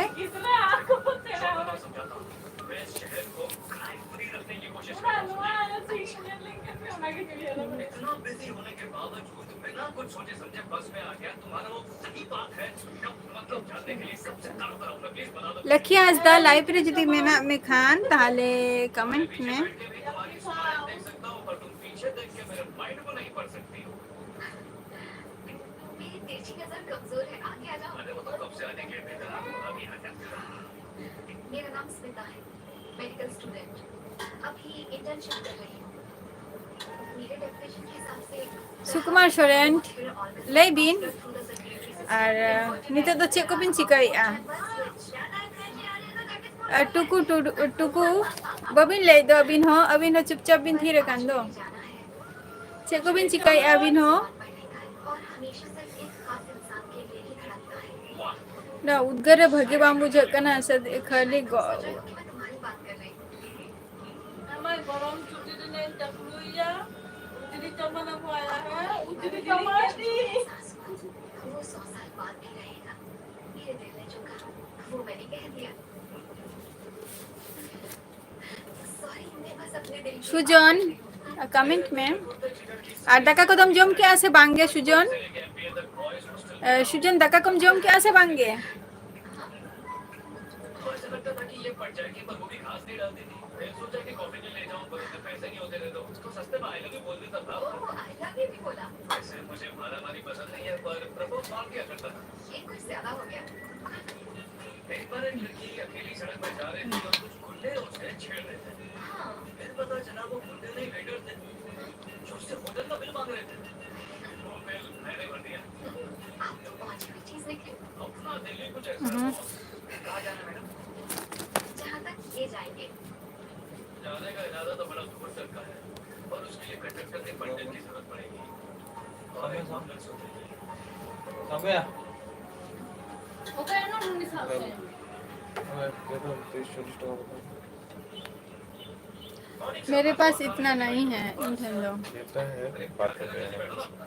ᱞᱟᱹᱠᱷᱤ ᱦᱟᱸᱥᱫᱟ, live ᱨᱮ ᱡᱩᱫᱤ ᱢᱮᱱᱟᱜ ᱢᱮ ᱠᱷᱟᱱ ᱛᱟᱦᱞᱮ comment ᱢᱮ᱾ मेरी तिरछी नजर कमजोर है, आगे आ जाओ। अरे, वो तो कब से आने के लिए बेताब हूँ, अभी आ जाओ। मेरा नाम स्मिता है, मेडिकल स्टूडेंट, अभी इंटर्नशिप कर रही हूँ। मेरे डेफिनेशन के हिसाब से ᱥᱩᱠᱩᱢᱟᱨ ᱥᱚᱨᱮᱱ, ᱞᱟᱹᱭ ᱵᱤᱱ᱾ ᱟᱨ, ᱱᱤᱛᱚᱜ ᱫᱚ ᱪᱮᱫ ᱠᱚᱵᱤᱱ ᱪᱤᱠᱟᱹᱭᱮᱫᱼᱟ? ᱟᱨ ᱴᱩᱠᱩ ᱴᱩᱰᱩ, ᱴᱩᱠᱩ, ᱵᱟᱹᱵᱤᱱ ᱞᱟᱹᱭᱮᱫ ᱫᱚ ᱟᱹᱵᱤᱱ ᱦᱚᱸ, ᱟᱹᱵᱤᱱ ᱦᱚᱸ ᱪᱩᱯᱪᱟᱯ ᱵᱤᱱ ᱛᱷᱤᱨ ᱟᱠᱟᱱ ᱫᱚ᱾ ᱪᱮᱫ ᱠᱚᱵᱤᱱ ᱪᱤᱠᱟᱹᱭᱮᱫᱼᱟ ᱟᱹᱵᱤᱱ ᱦᱚᱸ? ᱱᱚᱣᱟ ᱩᱫᱽᱜᱟᱹᱨ ᱨᱮ ᱵᱷᱟᱹᱜᱤ ᱵᱟᱝ ᱵᱩᱡᱷᱟᱹᱜ ᱠᱟᱱᱟ, ᱥᱮ ᱠᱷᱟᱹᱞᱤ ᱜᱚ-, ᱦᱮᱸ, ᱢᱟᱹᱭ, ᱜᱚᱨᱚᱢ ᱪᱷᱩᱴᱤ ᱨᱮᱞᱮ ᱪᱟᱹᱯᱞᱩᱭᱟ, ᱩᱡᱽᱨᱤ ᱪᱟᱢᱟᱱᱟ ᱠᱚ ᱟᱭᱟ, ᱦᱮᱸ, ᱩᱡᱽᱨᱤ ᱪᱟᱢᱟᱱᱟ᱾ वो सौ साल बाद भी रहेगा। मेरे दिल ने जो कहा, वो मैंने कह दिया। Sorry, मैं बस अपने दिल की सुजन, बात कर रही हूँ। Comment ᱢᱮ᱾ ᱟᱨ ᱫᱟᱠᱟ ᱠᱚᱫᱚᱢ ᱡᱚᱢ ᱠᱮᱜᱼᱟ ᱥᱮ ᱵᱟᱝ ᱜᱮ, ᱥᱩᱡᱚᱱ? ᱮ, ᱥᱩᱡᱚᱱ, ᱫᱟᱠᱟ ᱠᱚᱢ ᱡᱚᱢ ᱠᱮᱜᱼᱟ ᱥᱮ ᱵᱟᱝ ᱜᱮ? एक बार एक लड़की अकेली सड़क पर जा रही थी और कुछ गुंडे उससे छेड़ रहे थे। हाँ। फिर पता चला वो गुंडे नहीं, वेटर थे, जो उससे होटल का बिल मांग रहे थे। वो बिल मैंने भर दिया। आप तो पहुंची हुई चीज निकली। अपना दिल ही कुछ ऐसा था। कहाँ जाना, मैडम? जहाँ तक ये जाएंगे। जाने का इरादा तो बड़ा दूर तक का है, पर उसके लिए कंडक्टर के बंडल की जरूरत पड़ेगी। समय, समय। समय। समय, दे दो, तीस चालीस टका बताओ। मेरे पास इतना नहीं है, इन ठंडों। देता है, बात करते हैं।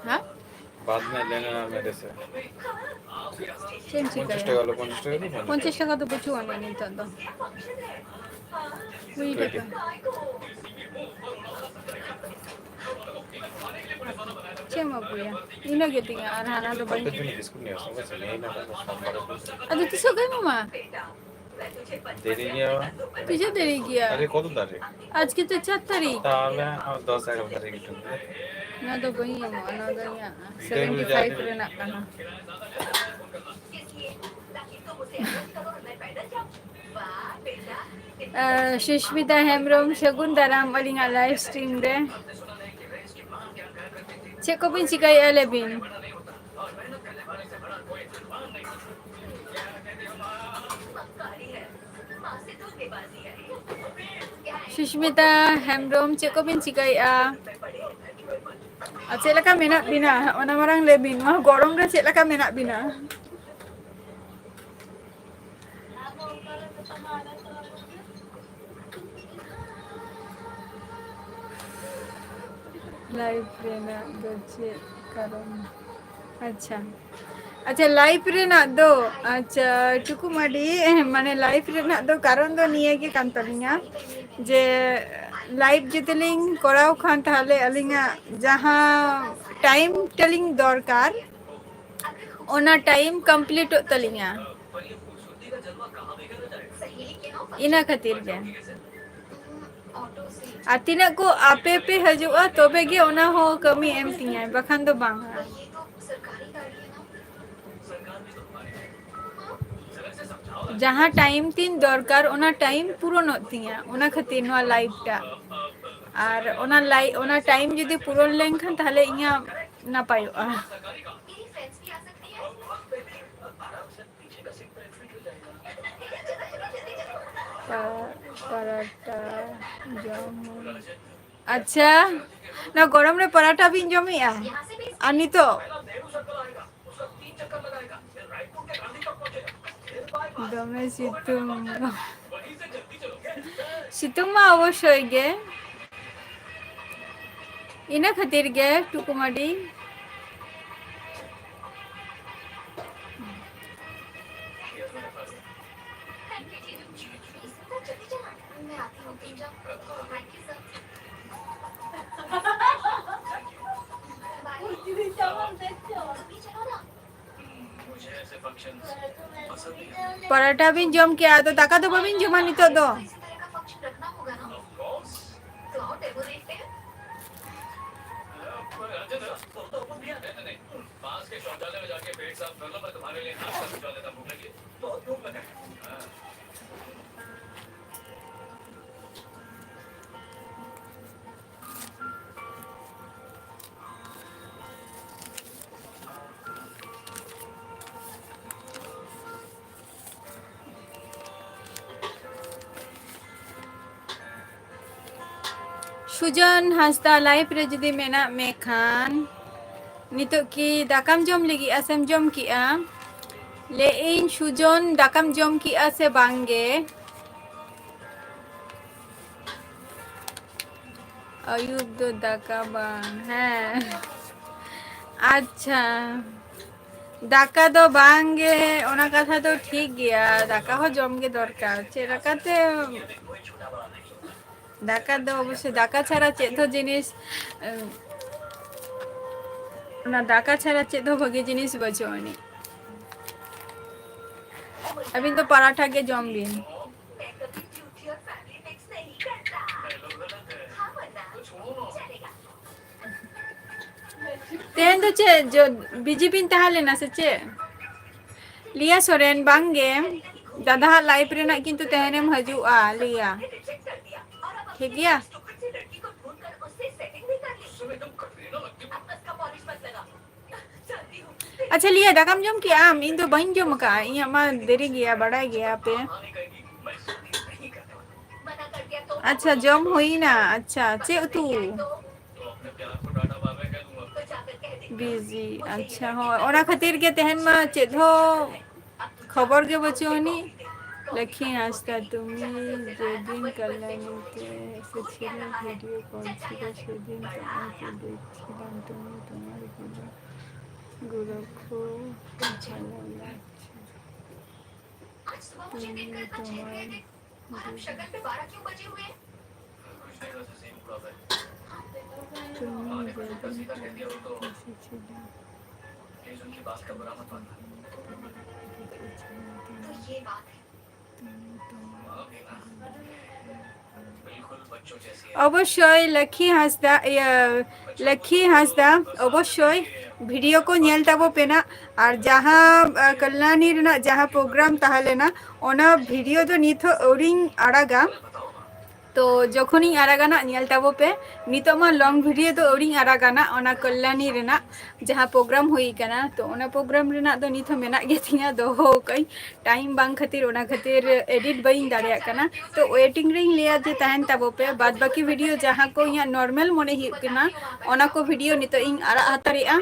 हाँ? बाद में लेना मेरे से। ᱪᱮᱫ ᱮᱢ ᱪᱤᱠᱟᱹᱭᱟ? ᱯᱚᱧᱪᱟᱥ ᱴᱟᱠᱟ ᱦᱚᱞᱚ, ᱯᱚᱧᱪᱟᱥ ᱴᱟᱠᱟ ᱫᱚ ᱵᱟᱹᱱᱩᱜ᱾ ᱯᱚᱧᱪᱟᱥ ᱴᱟᱠᱟ ᱫᱚ ᱵᱟᱹᱪᱩᱜ ᱟᱹᱱᱤᱡ ᱱᱤᱛᱚᱜ ᱫᱚ᱾ ᱠᱩᱲᱤ ᱴᱟᱠᱟ᱾ ᱪᱮᱫ ᱮᱢ ᱟᱹᱜᱩᱭᱟ? ᱤᱱᱟᱹ ᱜᱮ ᱛᱤᱧᱟ, ᱟᱨ ᱦᱟᱱᱟ ᱫᱚ ᱵᱟᱹᱧ᱾ ᱟᱯᱮ ᱡᱚᱱ ᱵᱤᱥᱠᱩᱴ ᱱᱤᱭᱟᱹ ᱥᱚᱸᱜᱮ ᱥᱮ ᱱᱤᱭᱟᱹ ᱱᱟᱜ ᱥᱚᱢᱵᱟᱨ ᱨᱮ᱾ ᱟᱫᱚ ᱛᱤᱥᱚᱜ ᱜᱮ ᱮᱢᱟᱢᱟ? ᱫᱮᱨᱤ ᱜᱮᱭᱟ᱾ ᱛᱤᱥᱚᱜ ᱫᱮᱨᱤ ᱜᱮᱭᱟ? ᱟᱨᱮ, ᱠᱚᱛᱚ ᱛᱟᱹᱨᱤᱠᱷ? ᱟᱡᱠᱮ ᱛᱚ ᱪᱟᱨ ᱛᱟᱹᱨᱤᱠᱷ᱾ ᱛᱟᱦᱚᱞᱮ ᱟᱨ ᱫᱚᱥ ᱮᱜᱟᱨᱚ ᱛᱟᱹᱨᱤᱠᱷ ᱜᱮ ᱴᱷᱤᱠ ᱜᱮᱭᱟ᱾ ᱚᱱᱟ ᱫᱚ ᱵᱟᱹᱧ ᱮᱢᱚᱜᱼᱟ, ᱚᱱᱟ ᱫᱚ ᱤᱧᱟᱹᱜ ᱥᱮᱵᱷᱮᱱᱴᱤ ᱯᱷᱟᱭᱤᱵᱷ ᱨᱮᱱᱟᱜ ᱠᱟᱱᱟ᱾ ᱟᱸ, ᱥᱩᱥᱢᱤᱛᱟ ᱦᱮᱢᱵᱨᱚᱢ, ᱥᱟᱹᱜᱩᱱ ᱫᱟᱨᱟᱢ ᱟᱹᱞᱤᱧᱟᱜ live stream ᱨᱮ᱾ ᱪᱮᱫ ᱠᱚᱵᱤᱱ ᱪᱤᱠᱟᱹᱭᱮᱫᱼᱟ, ᱞᱟᱹᱭ ᱵᱤᱱ? ᱥᱩᱥᱢᱤᱛᱟ ᱦᱮᱢᱵᱨᱚᱢ, ᱪᱮᱫ ᱠᱚᱵᱤᱱ ᱪᱤᱠᱟᱹᱭᱮᱫᱼᱟ? ᱟᱨ ᱪᱮᱫ ᱞᱮᱠᱟ ᱢᱮᱱᱟᱜ ᱵᱤᱱᱟ? ᱚᱱᱟ ᱢᱟᱲᱟᱝ ᱞᱟᱹᱭ ᱵᱤᱱ, ᱱᱚᱣᱟ ᱜᱚᱨᱚᱢ ᱨᱮ ᱪᱮᱫ ᱞᱮᱠᱟ ᱢᱮᱱᱟᱜ ᱵᱤᱱᱟ? Live ᱨᱮᱱᱟᱜ ᱫᱚ ᱪᱮᱫ ᱠᱟᱨᱚᱱ? ᱟᱪᱪᱷᱟ, ᱟᱪᱪᱷᱟ, live ᱨᱮᱱᱟᱜ ᱫᱚ, ᱟᱪᱪᱷᱟ, ᱴᱩᱠᱩᱢᱟᱰᱤ, ᱢᱟᱱᱮ, live ᱨᱮᱱᱟᱜ ᱫᱚ ᱠᱟᱨᱚᱱ ᱫᱚ ᱱᱤᱭᱟᱹ ᱜᱮ ᱠᱟᱱ ᱛᱟᱹᱞᱤᱧᱟ ᱡᱮ live ᱡᱩᱫᱤ ᱞᱤᱧ ᱠᱚᱨᱟᱣ ᱠᱷᱟᱱ, ᱛᱟᱦᱞᱮ ᱟᱹᱞᱤᱧᱟᱜ ᱡᱟᱦᱟᱸ time ᱛᱟᱹᱞᱤᱧ ᱫᱚᱨᱠᱟᱨ, ᱚᱱᱟ time completeᱚᱜ ᱛᱟᱹᱞᱤᱧᱟ, ᱤᱱᱟᱹ ᱠᱷᱟᱹᱛᱤᱨ ᱜᱮ᱾ ᱟᱨ ᱛᱤᱱᱟᱹᱜ ᱠᱚ ᱟᱯᱮ ᱯᱮ ᱦᱤᱡᱩᱜᱼᱟ, ᱛᱚᱵᱮ ᱜᱮ ᱚᱱᱟ ᱦᱚᱸ ᱠᱟᱹᱢᱤ ᱮᱢ ᱛᱤᱧᱟᱭ, ᱵᱟᱠᱷᱟᱱ ᱫᱚ ᱵᱟᱝ᱾ ᱡᱟᱦᱟᱸ time ᱛᱤᱧ ᱫᱚᱨᱠᱟᱨ, ᱚᱱᱟ time ᱯᱩᱨᱚᱱᱚᱜ ᱛᱤᱧᱟ, ᱚᱱᱟ ᱠᱷᱟᱹᱛᱤᱨ ᱱᱚᱣᱟ live ᱴᱟᱜ᱾ ᱟᱨ ᱚᱱᱟ ᱞᱟᱭ-, ᱚᱱᱟ time ᱡᱩᱫᱤ ᱯᱩᱨᱚᱱ ᱞᱮᱱᱠᱷᱟᱱ, ᱛᱟᱦᱞᱮ ᱤᱧᱟᱹᱜ ᱱᱟᱯᱟᱭᱚᱜᱼᱟ᱾ ᱯᱟ-, ᱯᱟᱨᱟᱴᱟ ᱡᱚᱢ᱾ ᱟᱪᱪᱷᱟ, ᱱᱚᱣᱟ ᱜᱚᱨᱚᱢ ᱨᱮ ᱯᱟᱨᱟᱴᱟ ᱵᱤᱱ ᱡᱚᱢᱮᱜᱼᱟ? ᱟᱨ ᱱᱤᱛᱚᱜ? ᱫᱚᱢᱮ ᱥᱤᱛᱩᱝ᱾ ᱥᱤᱛᱩᱝ ᱢᱟ ᱚᱵᱚᱥᱥᱳᱭ ᱜᱮ᱾ ᱤᱱᱟᱹ ᱠᱷᱟᱹᱛᱤᱨ ᱜᱮ ᱴᱩᱠᱩᱢᱟᱰᱤ᱾ ᱯᱟᱨᱟᱴᱷᱟ ᱵᱤᱱ ᱡᱚᱢ ᱠᱮᱜᱼᱟ, ᱟᱫᱚ ᱫᱟᱠᱟ ᱫᱚ ᱵᱟᱵᱤᱱ ᱡᱚᱢᱟ ᱱᱤᱛᱚᱜ ᱫᱚ? ᱥᱩᱡᱚᱱ ᱦᱟᱸᱥᱫᱟ, live ᱨᱮ ᱡᱩᱫᱤ ᱢᱮᱱᱟᱜ ᱢᱮ ᱠᱷᱟᱱ, ᱱᱤᱛᱚᱜ ᱠᱤ ᱫᱟᱠᱟᱢ ᱡᱚᱢ ᱞᱟᱹᱜᱤᱫᱼᱟ ᱥᱮᱢ ᱡᱚᱢ ᱠᱮᱜᱼᱟ? ᱞᱟᱹᱭᱮᱫ ᱟᱹᱧ, ᱥᱩᱡᱚᱱ, ᱫᱟᱠᱟᱢ ᱡᱚᱢ ᱠᱮᱜᱼᱟ ᱥᱮ ᱵᱟᱝ ᱜᱮ? ᱟᱹᱭᱩᱵ ᱫᱚ ᱫᱟᱠᱟ ᱵᱟᱝ, ᱦᱮᱸ᱾ ᱟᱪᱪᱷᱟ, ᱫᱟᱠᱟ ᱫᱚ ᱵᱟᱝ ᱜᱮ, ᱚᱱᱟ ᱠᱟᱛᱷᱟ ᱫᱚ ᱴᱷᱤᱠ ᱜᱮᱭᱟ, ᱫᱟᱠᱟ ᱦᱚᱸ ᱡᱚᱢ ᱜᱮ ᱫᱚᱨᱠᱟᱨ᱾ ᱪᱮᱫ ᱞᱮᱠᱟᱛᱮ? ᱫᱟᱠᱟ ᱫᱚ ᱚᱵᱚᱥᱥᱳᱭ, ᱫᱟᱠᱟ ᱪᱷᱟᱲᱟ ᱪᱮᱫ ᱦᱚᱸ ᱡᱤᱱᱤᱥ, ᱮᱸ, ᱚᱱᱟ ᱫᱟᱠᱟ ᱪᱷᱟᱲᱟ ᱪᱮᱫ ᱦᱚᱸ ᱵᱷᱟᱹᱜᱤ ᱡᱤᱱᱤᱥ ᱵᱟᱹᱪᱩᱜ ᱟᱹᱱᱤᱡ᱾ ᱟᱹᱵᱤᱱ ᱫᱚ ᱯᱟᱨᱟᱴᱷᱟ ᱜᱮ ᱡᱚᱢ ᱵᱤᱱ᱾ ᱛᱮᱦᱮᱧ ᱫᱚ ᱪᱮᱫ ᱡᱚ-, busy ᱵᱤᱱ ᱛᱟᱦᱮᱸ ᱞᱮᱱᱟ ᱥᱮ ᱪᱮᱫ? ᱞᱤᱭᱟ ᱥᱚᱨᱮᱱ, ᱵᱟᱝ ᱜᱮ, ᱫᱟᱫᱟ ᱦᱟᱜ live ᱨᱮᱱᱟᱜ ᱠᱤᱱᱛᱩ ᱛᱮᱦᱮᱧᱮᱢ ᱦᱤᱡᱩᱜᱼᱟ, ᱞᱤᱭᱟ᱾ ᱴᱷᱤᱠ ᱜᱮᱭᱟ? ᱟᱪᱪᱷᱟ, ᱞᱤᱭᱟ, ᱫᱟᱠᱟᱢ ᱡᱚᱢ ᱠᱮᱜᱼᱟ ᱟᱢ? ᱤᱧ ᱫᱚ ᱵᱟᱹᱧ ᱡᱚᱢ ᱟᱠᱟᱫᱼᱟ, ᱤᱧᱟᱹᱜ ᱢᱟ ᱫᱮᱨᱤ ᱜᱮᱭᱟ, ᱵᱟᱰᱟᱭ ᱜᱮᱭᱟ ᱯᱮ᱾ ᱟᱪᱪᱷᱟ, ᱡᱚᱢ ᱦᱩᱭᱱᱟ᱾ ᱟᱪᱪᱷᱟ, ᱪᱮᱫ ᱩᱛᱩ? Busy, ᱟᱪᱪᱷᱟ, ᱦᱳᱭ, ᱚᱱᱟ ᱠᱷᱟᱹᱛᱤᱨ ᱜᱮ ᱛᱮᱦᱮᱧ ᱢᱟ ᱪᱮᱫ ᱦᱚᱸ ᱠᱷᱚᱵᱚᱨ ᱜᱮ ᱵᱟᱹᱪᱩᱜ ᱟᱹᱱᱤᱡ᱾ ᱞᱟᱹᱠᱷᱤ ᱦᱟᱸᱥᱫᱟ, তুমি যেদিন কল্যাণীকে এসেছিলে ভিডিও কল ছিল, সেদিন তোমাকে দেখছিলাম, তুমি তোমার গুলো, গুলো খুব ভালো লাগছে। তুমি তোমার और हम शक्ल पे बारह क्यों बजे हुए हैं? कुछ नहीं, बस ऐसे ही मूड ऑफ है। तुमने गर्दन पर कैसे छेदा? प्लीज उनकी बात का बुरा मत मानना। तो ये बात है। हाँ, बेना। बिल्कुल बच्चों जैसी है। অবশ্যই লক্ষ্মী হাঁসদা, ᱤᱭᱟᱹ, ᱞᱚᱠᱠᱷᱤ ᱦᱟᱸᱥᱫᱟ, ᱚᱵᱚᱥᱥᱳᱭ ᱵᱷᱤᱰᱤᱭᱳ ᱠᱚ ᱧᱮᱞ ᱛᱟᱵᱚ ᱯᱮ ᱱᱟᱜ᱾ ᱟᱨ ᱡᱟᱦᱟᱸ, ᱟ, ᱠᱟᱞᱞᱟᱱᱤ ᱨᱮᱱᱟᱜ ᱡᱟᱦᱟᱸ ᱯᱨᱳᱜᱨᱟᱢ ᱛᱟᱦᱮᱸ ᱞᱮᱱᱟ, ᱚᱱᱟ ᱵᱷᱤᱰᱤᱭᱳ ᱫᱚ ᱱᱤᱛ ᱦᱚᱸ ᱟᱹᱣᱨᱤᱧ ᱟᱲᱟᱜᱟ᱾ ᱛᱚ ᱡᱚᱠᱷᱚᱱᱤᱧ ᱟᱲᱟᱜᱟ ᱱᱟᱜ, ᱧᱮᱞ ᱛᱟᱵᱚ ᱯᱮ᱾ ᱱᱤᱛᱚᱜ ᱢᱟ ᱞᱚᱝ ᱵᱷᱤᱰᱤᱭᱳ ᱫᱚ ᱟᱹᱣᱨᱤᱧ ᱟᱲᱟᱜᱟ ᱱᱟᱜ, ᱚᱱᱟ ᱠᱟᱞᱞᱟᱱᱤ ᱨᱮᱱᱟᱜ ᱡᱟᱦᱟᱸ ᱯᱨᱳᱜᱨᱟᱢ ᱦᱩᱭ ᱠᱟᱱᱟ᱾ ᱛᱚ ᱚᱱᱟ ᱯᱨᱳᱜᱨᱟᱢ ᱨᱮᱱᱟᱜ ᱫᱚ ᱱᱤᱛ ᱦᱚᱸ ᱢᱮᱱᱟᱜ ᱜᱮᱛᱤᱧᱟ, ᱫᱚᱦᱚ ᱟᱠᱟᱫᱟᱹᱧ᱾ ᱴᱟᱭᱤᱢ ᱵᱟᱝ ᱠᱷᱟᱹᱛᱤᱨ, ᱚᱱᱟ ᱠᱷᱟᱹᱛᱤᱨ ᱮᱰᱤᱴ ᱵᱟᱹᱧ ᱫᱟᱲᱮᱭᱟᱜ ᱠᱟᱱᱟ᱾ ᱛᱚ ᱣᱮᱴᱤᱝ ᱨᱮᱧ ᱞᱟᱹᱭᱟ ᱡᱮ ᱛᱟᱦᱮᱱ ᱛᱟᱵᱚ ᱯᱮ, ᱵᱟᱫ ᱵᱟᱹᱠᱤ ᱵᱷᱤᱰᱤᱭᱳ ᱡᱟᱦᱟᱸ ᱠᱚ ᱤᱧᱟᱹᱜ ᱱᱚᱨᱢᱟᱞ ᱢᱚᱱᱮ ᱦᱩᱭᱩᱜ ᱠᱟᱱᱟ, ᱚᱱᱟ ᱠᱚ ᱵᱷᱤᱰᱤᱭᱳ ᱱᱤᱛᱚᱜ ᱤᱧ ᱟᱲᱟᱜ ᱦᱟᱛᱟᱲᱮᱜᱼᱟ᱾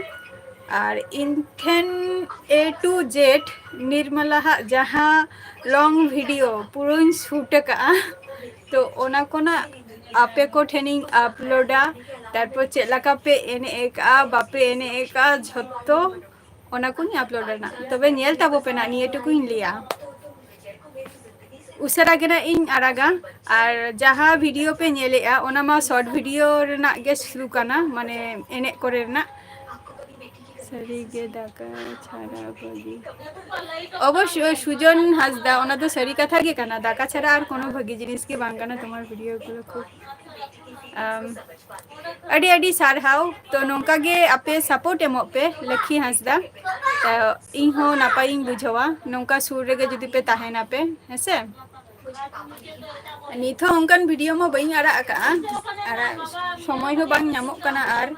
ᱟᱨ ᱤᱧ ᱴᱷᱮᱱ A to Z ᱱᱤᱨᱢᱟᱞᱟ ᱦᱟᱜ ᱡᱟᱦᱟᱸ ᱞᱚᱝ ᱵᱷᱤᱰᱤᱭᱳ ᱯᱩᱨᱟᱹᱧ ᱥᱩᱴ ᱟᱠᱟᱜᱼᱟ, ᱛᱚ ᱚᱱᱟ ᱠᱚᱱᱟᱜ ᱟᱯᱮ ᱠᱚ ᱴᱷᱮᱱᱤᱧ ᱟᱯᱞᱳᱰᱟ᱾ ᱛᱟᱨᱯᱚᱨ ᱪᱮᱫ ᱞᱮᱠᱟ ᱯᱮ ᱮᱱᱮᱡ ᱟᱠᱟᱜᱼᱟ, ᱵᱟᱯᱮ ᱮᱱᱮᱡ ᱟᱠᱟᱜᱼᱟ, ᱡᱷᱚᱛᱚ ᱚᱱᱟ ᱠᱚᱧ ᱟᱯᱞᱳᱰ ᱨᱮᱱᱟᱜ᱾ ᱛᱚᱵᱮ ᱧᱮᱞ ᱛᱟᱵᱚ ᱯᱮ ᱱᱟᱜ, ᱱᱤᱭᱟᱹ ᱴᱩᱠᱩᱧ ᱞᱟᱹᱭᱟ᱾ ᱩᱥᱟᱹᱨᱟ ᱜᱮ ᱱᱟᱜ ᱤᱧ ᱟᱲᱟᱜᱟ᱾ ᱟᱨ ᱡᱟᱦᱟᱸ ᱵᱷᱤᱰᱤᱭᱳ ᱯᱮ ᱧᱮᱞᱮᱜᱼᱟ, ᱚᱱᱟ ᱢᱟ ᱥᱚᱨᱴ ᱵᱷᱤᱰᱤᱭᱳ ᱨᱮᱱᱟᱜ ᱜᱮ ᱥᱩᱨᱩ ᱠᱟᱱᱟ, ᱢᱟᱱᱮ ᱮᱱᱮᱡ ᱠᱚᱨᱮ ᱨᱮᱱᱟᱜ᱾ ᱥᱟᱹᱨᱤᱜᱮ ᱫᱟᱠᱟ ᱪᱷᱟᱲᱟ ᱵᱷᱟᱹᱜᱤ᱾ ᱚᱵᱚᱥᱥᱳᱭ ᱥᱩᱡᱚᱱ ᱦᱟᱸᱥᱫᱟ, ᱚᱱᱟ ᱫᱚ ᱥᱟᱹᱨᱤ ᱠᱟᱛᱷᱟ ᱜᱮ ᱠᱟᱱᱟ, ᱫᱟᱠᱟ ᱪᱷᱟᱲᱟ ᱟᱨ ᱠᱳᱱᱳ ᱵᱷᱟᱹᱜᱤ ᱡᱤᱱᱤᱥ ᱜᱮ ᱵᱟᱝ ᱠᱟᱱᱟ᱾ ᱛᱳᱢᱟᱨ ᱵᱷᱤᱰᱤᱭᱳ ᱜᱩᱞᱳ ᱠᱷᱩᱵ, ᱟᱢ, ᱟᱹᱰᱤ ᱟᱹᱰᱤ ᱥᱟᱨᱦᱟᱣ᱾ ᱛᱚ ᱱᱚᱝᱠᱟ ᱜᱮ ᱟᱯᱮ ᱥᱟᱯᱳᱨᱴ ᱮᱢᱚᱜ ᱯᱮ ᱞᱚᱠᱠᱷᱤ ᱦᱟᱸᱥᱫᱟ᱾ ᱛᱚ ᱤᱧ ᱦᱚᱸ ᱱᱟᱯᱟᱭᱤᱧ ᱵᱩᱡᱷᱟᱹᱣᱟ ᱱᱚᱝᱠᱟ ᱥᱩᱨ ᱨᱮᱜᱮ ᱡᱩᱫᱤ ᱯᱮ ᱛᱟᱦᱮᱱᱟᱯᱮ, ᱦᱮᱸᱥᱮ᱾ ᱱᱤᱛ ᱦᱚᱸ ᱚᱱᱠᱟᱱ ᱵᱷᱤᱰᱤᱭᱳ ᱢᱟ ᱵᱟᱹᱧ ᱟᱲᱟᱜ ᱟᱠᱟᱜᱼᱟ, ᱟᱨ ᱥᱚᱢᱚᱭ ᱦᱚᱸ ᱵᱟᱝ ᱧᱟᱢᱚᱜ ᱠᱟᱱᱟ᱾ ᱟᱨ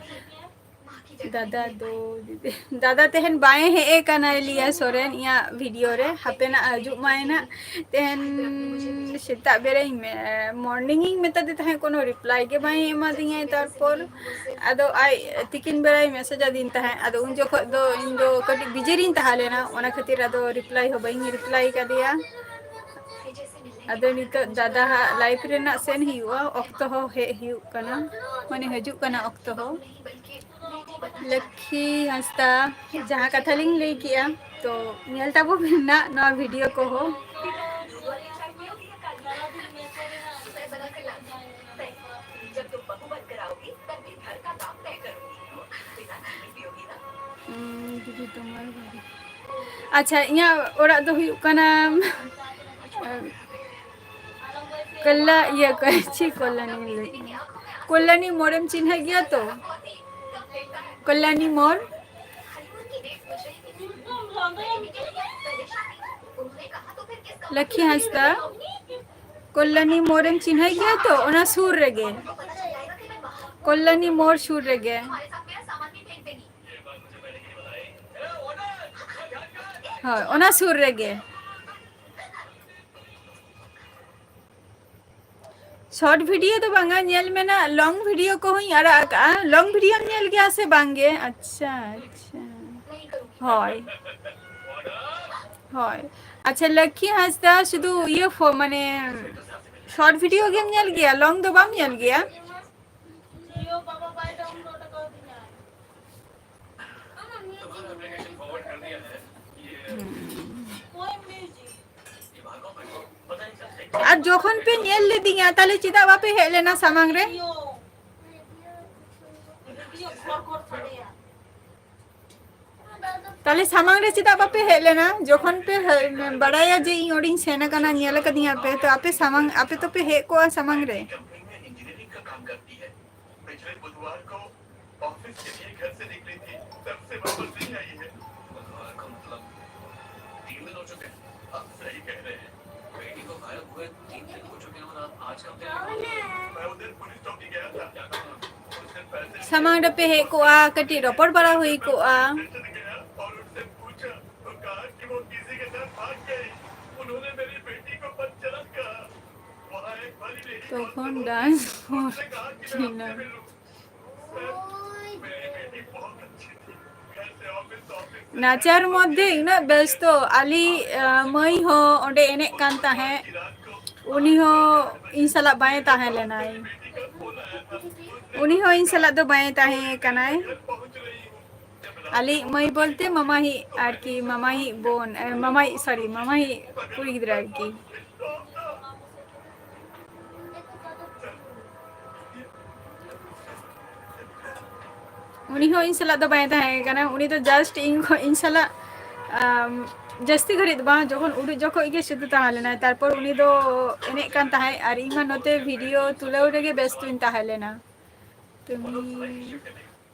ᱫᱟᱫᱟ ᱫᱚ, ᱫᱟᱫᱟ ᱛᱮᱦᱮᱧ ᱵᱟᱭ ᱦᱮᱡ ᱟᱠᱟᱱᱟ ᱮᱞᱤᱭᱟ ᱥᱚᱨᱮᱱ ᱤᱧᱟᱹᱜ ᱵᱷᱤᱰᱤᱭᱳ ᱨᱮ᱾ ᱦᱟᱯᱮ ᱱᱟᱜ ᱦᱤᱡᱩᱜ ᱢᱟᱭ ᱱᱟᱜ᱾ ᱛᱮᱦᱮᱧ ᱥᱮᱛᱟᱜ ᱵᱮᱨᱟᱧ ᱢᱮ-, ᱢᱚᱨᱱᱤᱝ ᱤᱧ ᱢᱮᱛᱟᱫᱮ ᱛᱟᱦᱮᱸᱫ, ᱠᱳᱱᱳ ᱨᱤᱯᱞᱟᱭ ᱜᱮ ᱵᱟᱭ ᱮᱢᱟᱫᱤᱧᱟᱭ᱾ ᱛᱟᱨᱯᱚᱨ ᱟᱫᱚ ᱟᱡ ᱛᱤᱠᱤᱱ ᱵᱮᱲᱟᱭ ᱢᱮᱥᱮᱡᱽ ᱟᱹᱫᱤᱧ ᱛᱟᱦᱮᱸᱫ᱾ ᱟᱫᱚ ᱩᱱ ᱡᱚᱠᱷᱚᱡ ᱫᱚ ᱤᱧ ᱫᱚ ᱠᱟᱹᱴᱤᱡ ᱵᱤᱡᱤ ᱨᱤᱧ ᱛᱟᱦᱮᱸ ᱞᱮᱱᱟ, ᱚᱱᱟ ᱠᱷᱟᱹᱛᱤᱨ ᱟᱫᱚ ᱨᱤᱯᱞᱟᱭ ᱦᱚᱸ ᱵᱟᱹᱧ ᱨᱤᱯᱞᱟᱭ ᱠᱟᱫᱮᱭᱟ᱾ ᱟᱫᱚ ᱱᱤᱛᱚᱜ ᱫᱟᱫᱟ ᱦᱟᱜ ᱞᱟᱭᱤᱵᱷ ᱨᱮᱱᱟᱜ ᱥᱮᱱ ᱦᱩᱭᱩᱜᱼᱟ, ᱚᱠᱛᱚ ᱦᱚᱸ ᱦᱮᱡ ᱦᱩᱭᱩᱜ ᱠᱟᱱᱟ, ᱢᱟᱱᱮ ᱦᱤᱡᱩᱜ ᱠᱟᱱᱟ ᱚᱠᱛᱚ ᱦᱚᱸ᱾ ᱞᱚᱠᱠᱷᱤ ᱦᱟᱸᱥᱫᱟ, ᱡᱟᱦᱟᱸ ᱠᱟᱛᱷᱟ ᱞᱤᱧ ᱞᱟᱹᱭ ᱠᱮᱜᱼᱟ, ᱛᱚ ᱧᱮᱞ ᱛᱟᱵᱚ ᱯᱮ ᱱᱟᱜ ᱱᱚᱣᱟ ᱵᱷᱤᱰᱤᱭᱳ ᱠᱚᱦᱚᱸ᱾ ᱟᱪᱪᱷᱟ, ᱤᱧᱟᱹᱜ ᱚᱲᱟᱜ ᱫᱚ ᱦᱩᱭᱩᱜ ᱠᱟᱱᱟ ᱠᱚᱞᱞᱟ, ᱤᱭᱟᱹ, ᱪᱮᱫ ᱠᱚᱞᱞᱟᱱᱤ ᱞᱟᱹᱭ? ᱠᱚᱞᱞᱟᱱᱤ ᱢᱳᱲᱮᱢ ᱪᱤᱱᱦᱟᱹ ᱜᱮᱭᱟ ᱛᱚ? ᱠᱚᱞᱞᱟᱱᱤ ᱢᱳᱲ, ᱞᱚᱠᱠᱷᱤ ᱦᱟᱸᱥᱫᱟ, ᱠᱚᱞᱞᱟᱱᱤ ᱢᱳᱲᱮᱢ ᱪᱤᱱᱦᱟᱹ ᱜᱮᱭᱟ ᱛᱚ? ᱚᱱᱟ ᱥᱩᱨ ᱨᱮᱜᱮ, ᱠᱚᱞᱞᱟᱱᱤ ᱢᱳᱲ ᱥᱩᱨ ᱨᱮᱜᱮ᱾ ᱦᱳᱭ, ᱚᱱᱟ ᱥᱩᱨ ᱨᱮᱜᱮ᱾ ᱥᱚᱨᱴ ᱵᱷᱤᱰᱤᱭᱳ ᱫᱚ ᱵᱟᱝᱟ, ᱧᱮᱞ ᱢᱮ ᱱᱟᱜ, ᱞᱚᱝ ᱵᱷᱤᱰᱤᱭᱳ ᱠᱚᱦᱚᱸᱧ ᱟᱲᱟᱜ ᱟᱠᱟᱜᱼᱟ᱾ ᱞᱚᱝ ᱵᱷᱤᱰᱤᱭᱳᱢ ᱧᱮᱞ ᱜᱮᱭᱟ ᱥᱮ ᱵᱟᱝ ᱜᱮ? ᱟᱪᱪᱷᱟ, ᱟᱪᱪᱷᱟ᱾ ᱦᱳᱭ, ᱦᱳᱭ᱾ ᱟᱪᱪᱷᱟ, ᱞᱚᱠᱠᱷᱤ ᱦᱟᱸᱥᱫᱟ, ᱥᱩᱫᱷᱩ ᱤᱭᱟᱹ ᱯᱷᱳ-, ᱢᱟᱱᱮ, ᱥᱚᱨᱴ ᱵᱷᱤᱰᱤᱭᱳ ᱜᱮᱢ ᱧᱮᱞ ᱜᱮᱭᱟ, ᱞᱚᱝ ᱫᱚ ᱵᱟᱢ ᱧᱮᱞ ᱜᱮᱭᱟ? ᱟᱨ ᱡᱚᱠᱷᱚᱱ ᱯᱮ ᱧᱮᱞ ᱞᱤᱫᱤᱧᱟ, ᱛᱟᱦᱞᱮ ᱪᱮᱫᱟᱜ ᱵᱟᱯᱮ ᱦᱮᱡ ᱞᱮᱱᱟ ᱥᱟᱢᱟᱝ ᱨᱮ? ᱛᱟᱦᱞᱮ ᱥᱟᱢᱟᱝ ᱨᱮ ᱪᱮᱫᱟᱜ ᱵᱟᱯᱮ ᱦᱮᱡ ᱞᱮᱱᱟ? ᱡᱚᱠᱷᱚᱱ ᱯᱮ ᱦᱮ-, ᱵᱟᱲᱟᱭᱟ ᱡᱮ ᱤᱧ ᱚᱸᱰᱮᱧ ᱥᱮᱱ ᱟᱠᱟᱱᱟ, ᱧᱮᱞ ᱟᱠᱟᱫᱤᱧᱟ ᱯᱮ, ᱛᱚ ᱟᱯᱮ ᱥᱟᱢᱟᱝ, ᱟᱯᱮ ᱛᱚᱯᱮ ᱦᱮᱡ ᱠᱚᱜᱼᱟ ᱥᱟᱢᱟᱝ ᱨᱮ᱾ ᱥᱟᱢᱟᱝ ᱨᱮᱯᱮ ᱦᱮᱡ ᱠᱚᱜᱼᱟ, ᱠᱟᱹᱴᱤᱡ ᱨᱚᱯᱚᱲ ᱵᱟᱲᱟ ᱦᱩᱭ ᱠᱚᱜᱼᱟ᱾ ᱛᱚᱠᱷᱚᱱ dance for dinner. ᱱᱟᱪᱟᱨ ᱢᱚᱫᱽᱫᱷᱮ ᱩᱱᱟᱹᱜ ᱵᱮᱥᱛᱚ, ᱟᱞᱮ, ᱟᱸ, ᱢᱟᱹᱭ ᱦᱚᱸ ᱚᱸᱰᱮ ᱮᱱᱮᱡ ᱠᱟᱱ ᱛᱟᱦᱮᱸᱫ, ᱩᱱᱤ ᱦᱚᱸ ᱤᱧ ᱥᱟᱞᱟᱜ ᱵᱟᱭ ᱛᱟᱦᱮᱸ ᱞᱮᱱᱟᱭ, ᱩᱱᱤ ᱦᱚᱸ ᱤᱧ ᱥᱟᱞᱟᱜ ᱫᱚ ᱵᱟᱭ ᱛᱟᱦᱮᱸ ᱠᱟᱱᱟᱭ᱾ ᱟᱞᱮᱭᱤᱡ ᱢᱟᱹᱭ ᱵᱚᱞᱛᱮ ᱢᱟᱢᱟᱭᱤᱡ ᱟᱨᱠᱤ, ᱢᱟᱢᱟᱭᱤᱡ ᱵᱳᱱ, ᱮ, ᱢᱟᱢᱟᱭᱤᱡ, sorry, ᱢᱟᱢᱟᱭᱤᱡ ᱠᱩᱲᱤ ᱜᱤᱫᱽᱨᱟᱹ ᱟᱨᱠᱤ᱾ ᱩᱱᱤ ᱦᱚᱸ ᱤᱧ ᱥᱟᱞᱟᱜ ᱫᱚ ᱵᱟᱭ ᱛᱟᱦᱮᱸ ᱠᱟᱱᱟ, ᱩᱱᱤ ᱫᱚ just ᱤᱧ ᱠᱷᱚ-, ᱤᱧ ᱥᱟᱞᱟᱜ ᱟᱢ, ᱡᱟᱹᱥᱛᱤ ᱜᱷᱟᱹᱲᱤᱡ ᱫᱚ ᱵᱟᱝ, ᱡᱚᱠᱷᱚᱱ ᱩᱰᱩᱠ ᱡᱚᱠᱷᱚᱡ ᱜᱮ ᱥᱩᱫᱷᱩ ᱛᱟᱦᱮᱸ ᱞᱮᱱᱟᱭ, ᱛᱟᱨᱯᱚᱨ ᱩᱱᱤ ᱫᱚ ᱮᱱᱮᱡ ᱠᱟᱱ ᱛᱟᱦᱮᱸᱫ ᱟᱨ ᱤᱧ ᱢᱟ ᱱᱚᱛᱮ ᱵᱷᱤᱰᱤᱭᱳ ᱛᱩᱞᱟᱹᱣ ᱨᱮᱜᱮ ᱵᱮᱥᱛᱚᱧ ᱛᱟᱦᱮᱸ ᱞᱮᱱᱟ᱾ ᱛᱩᱢᱤ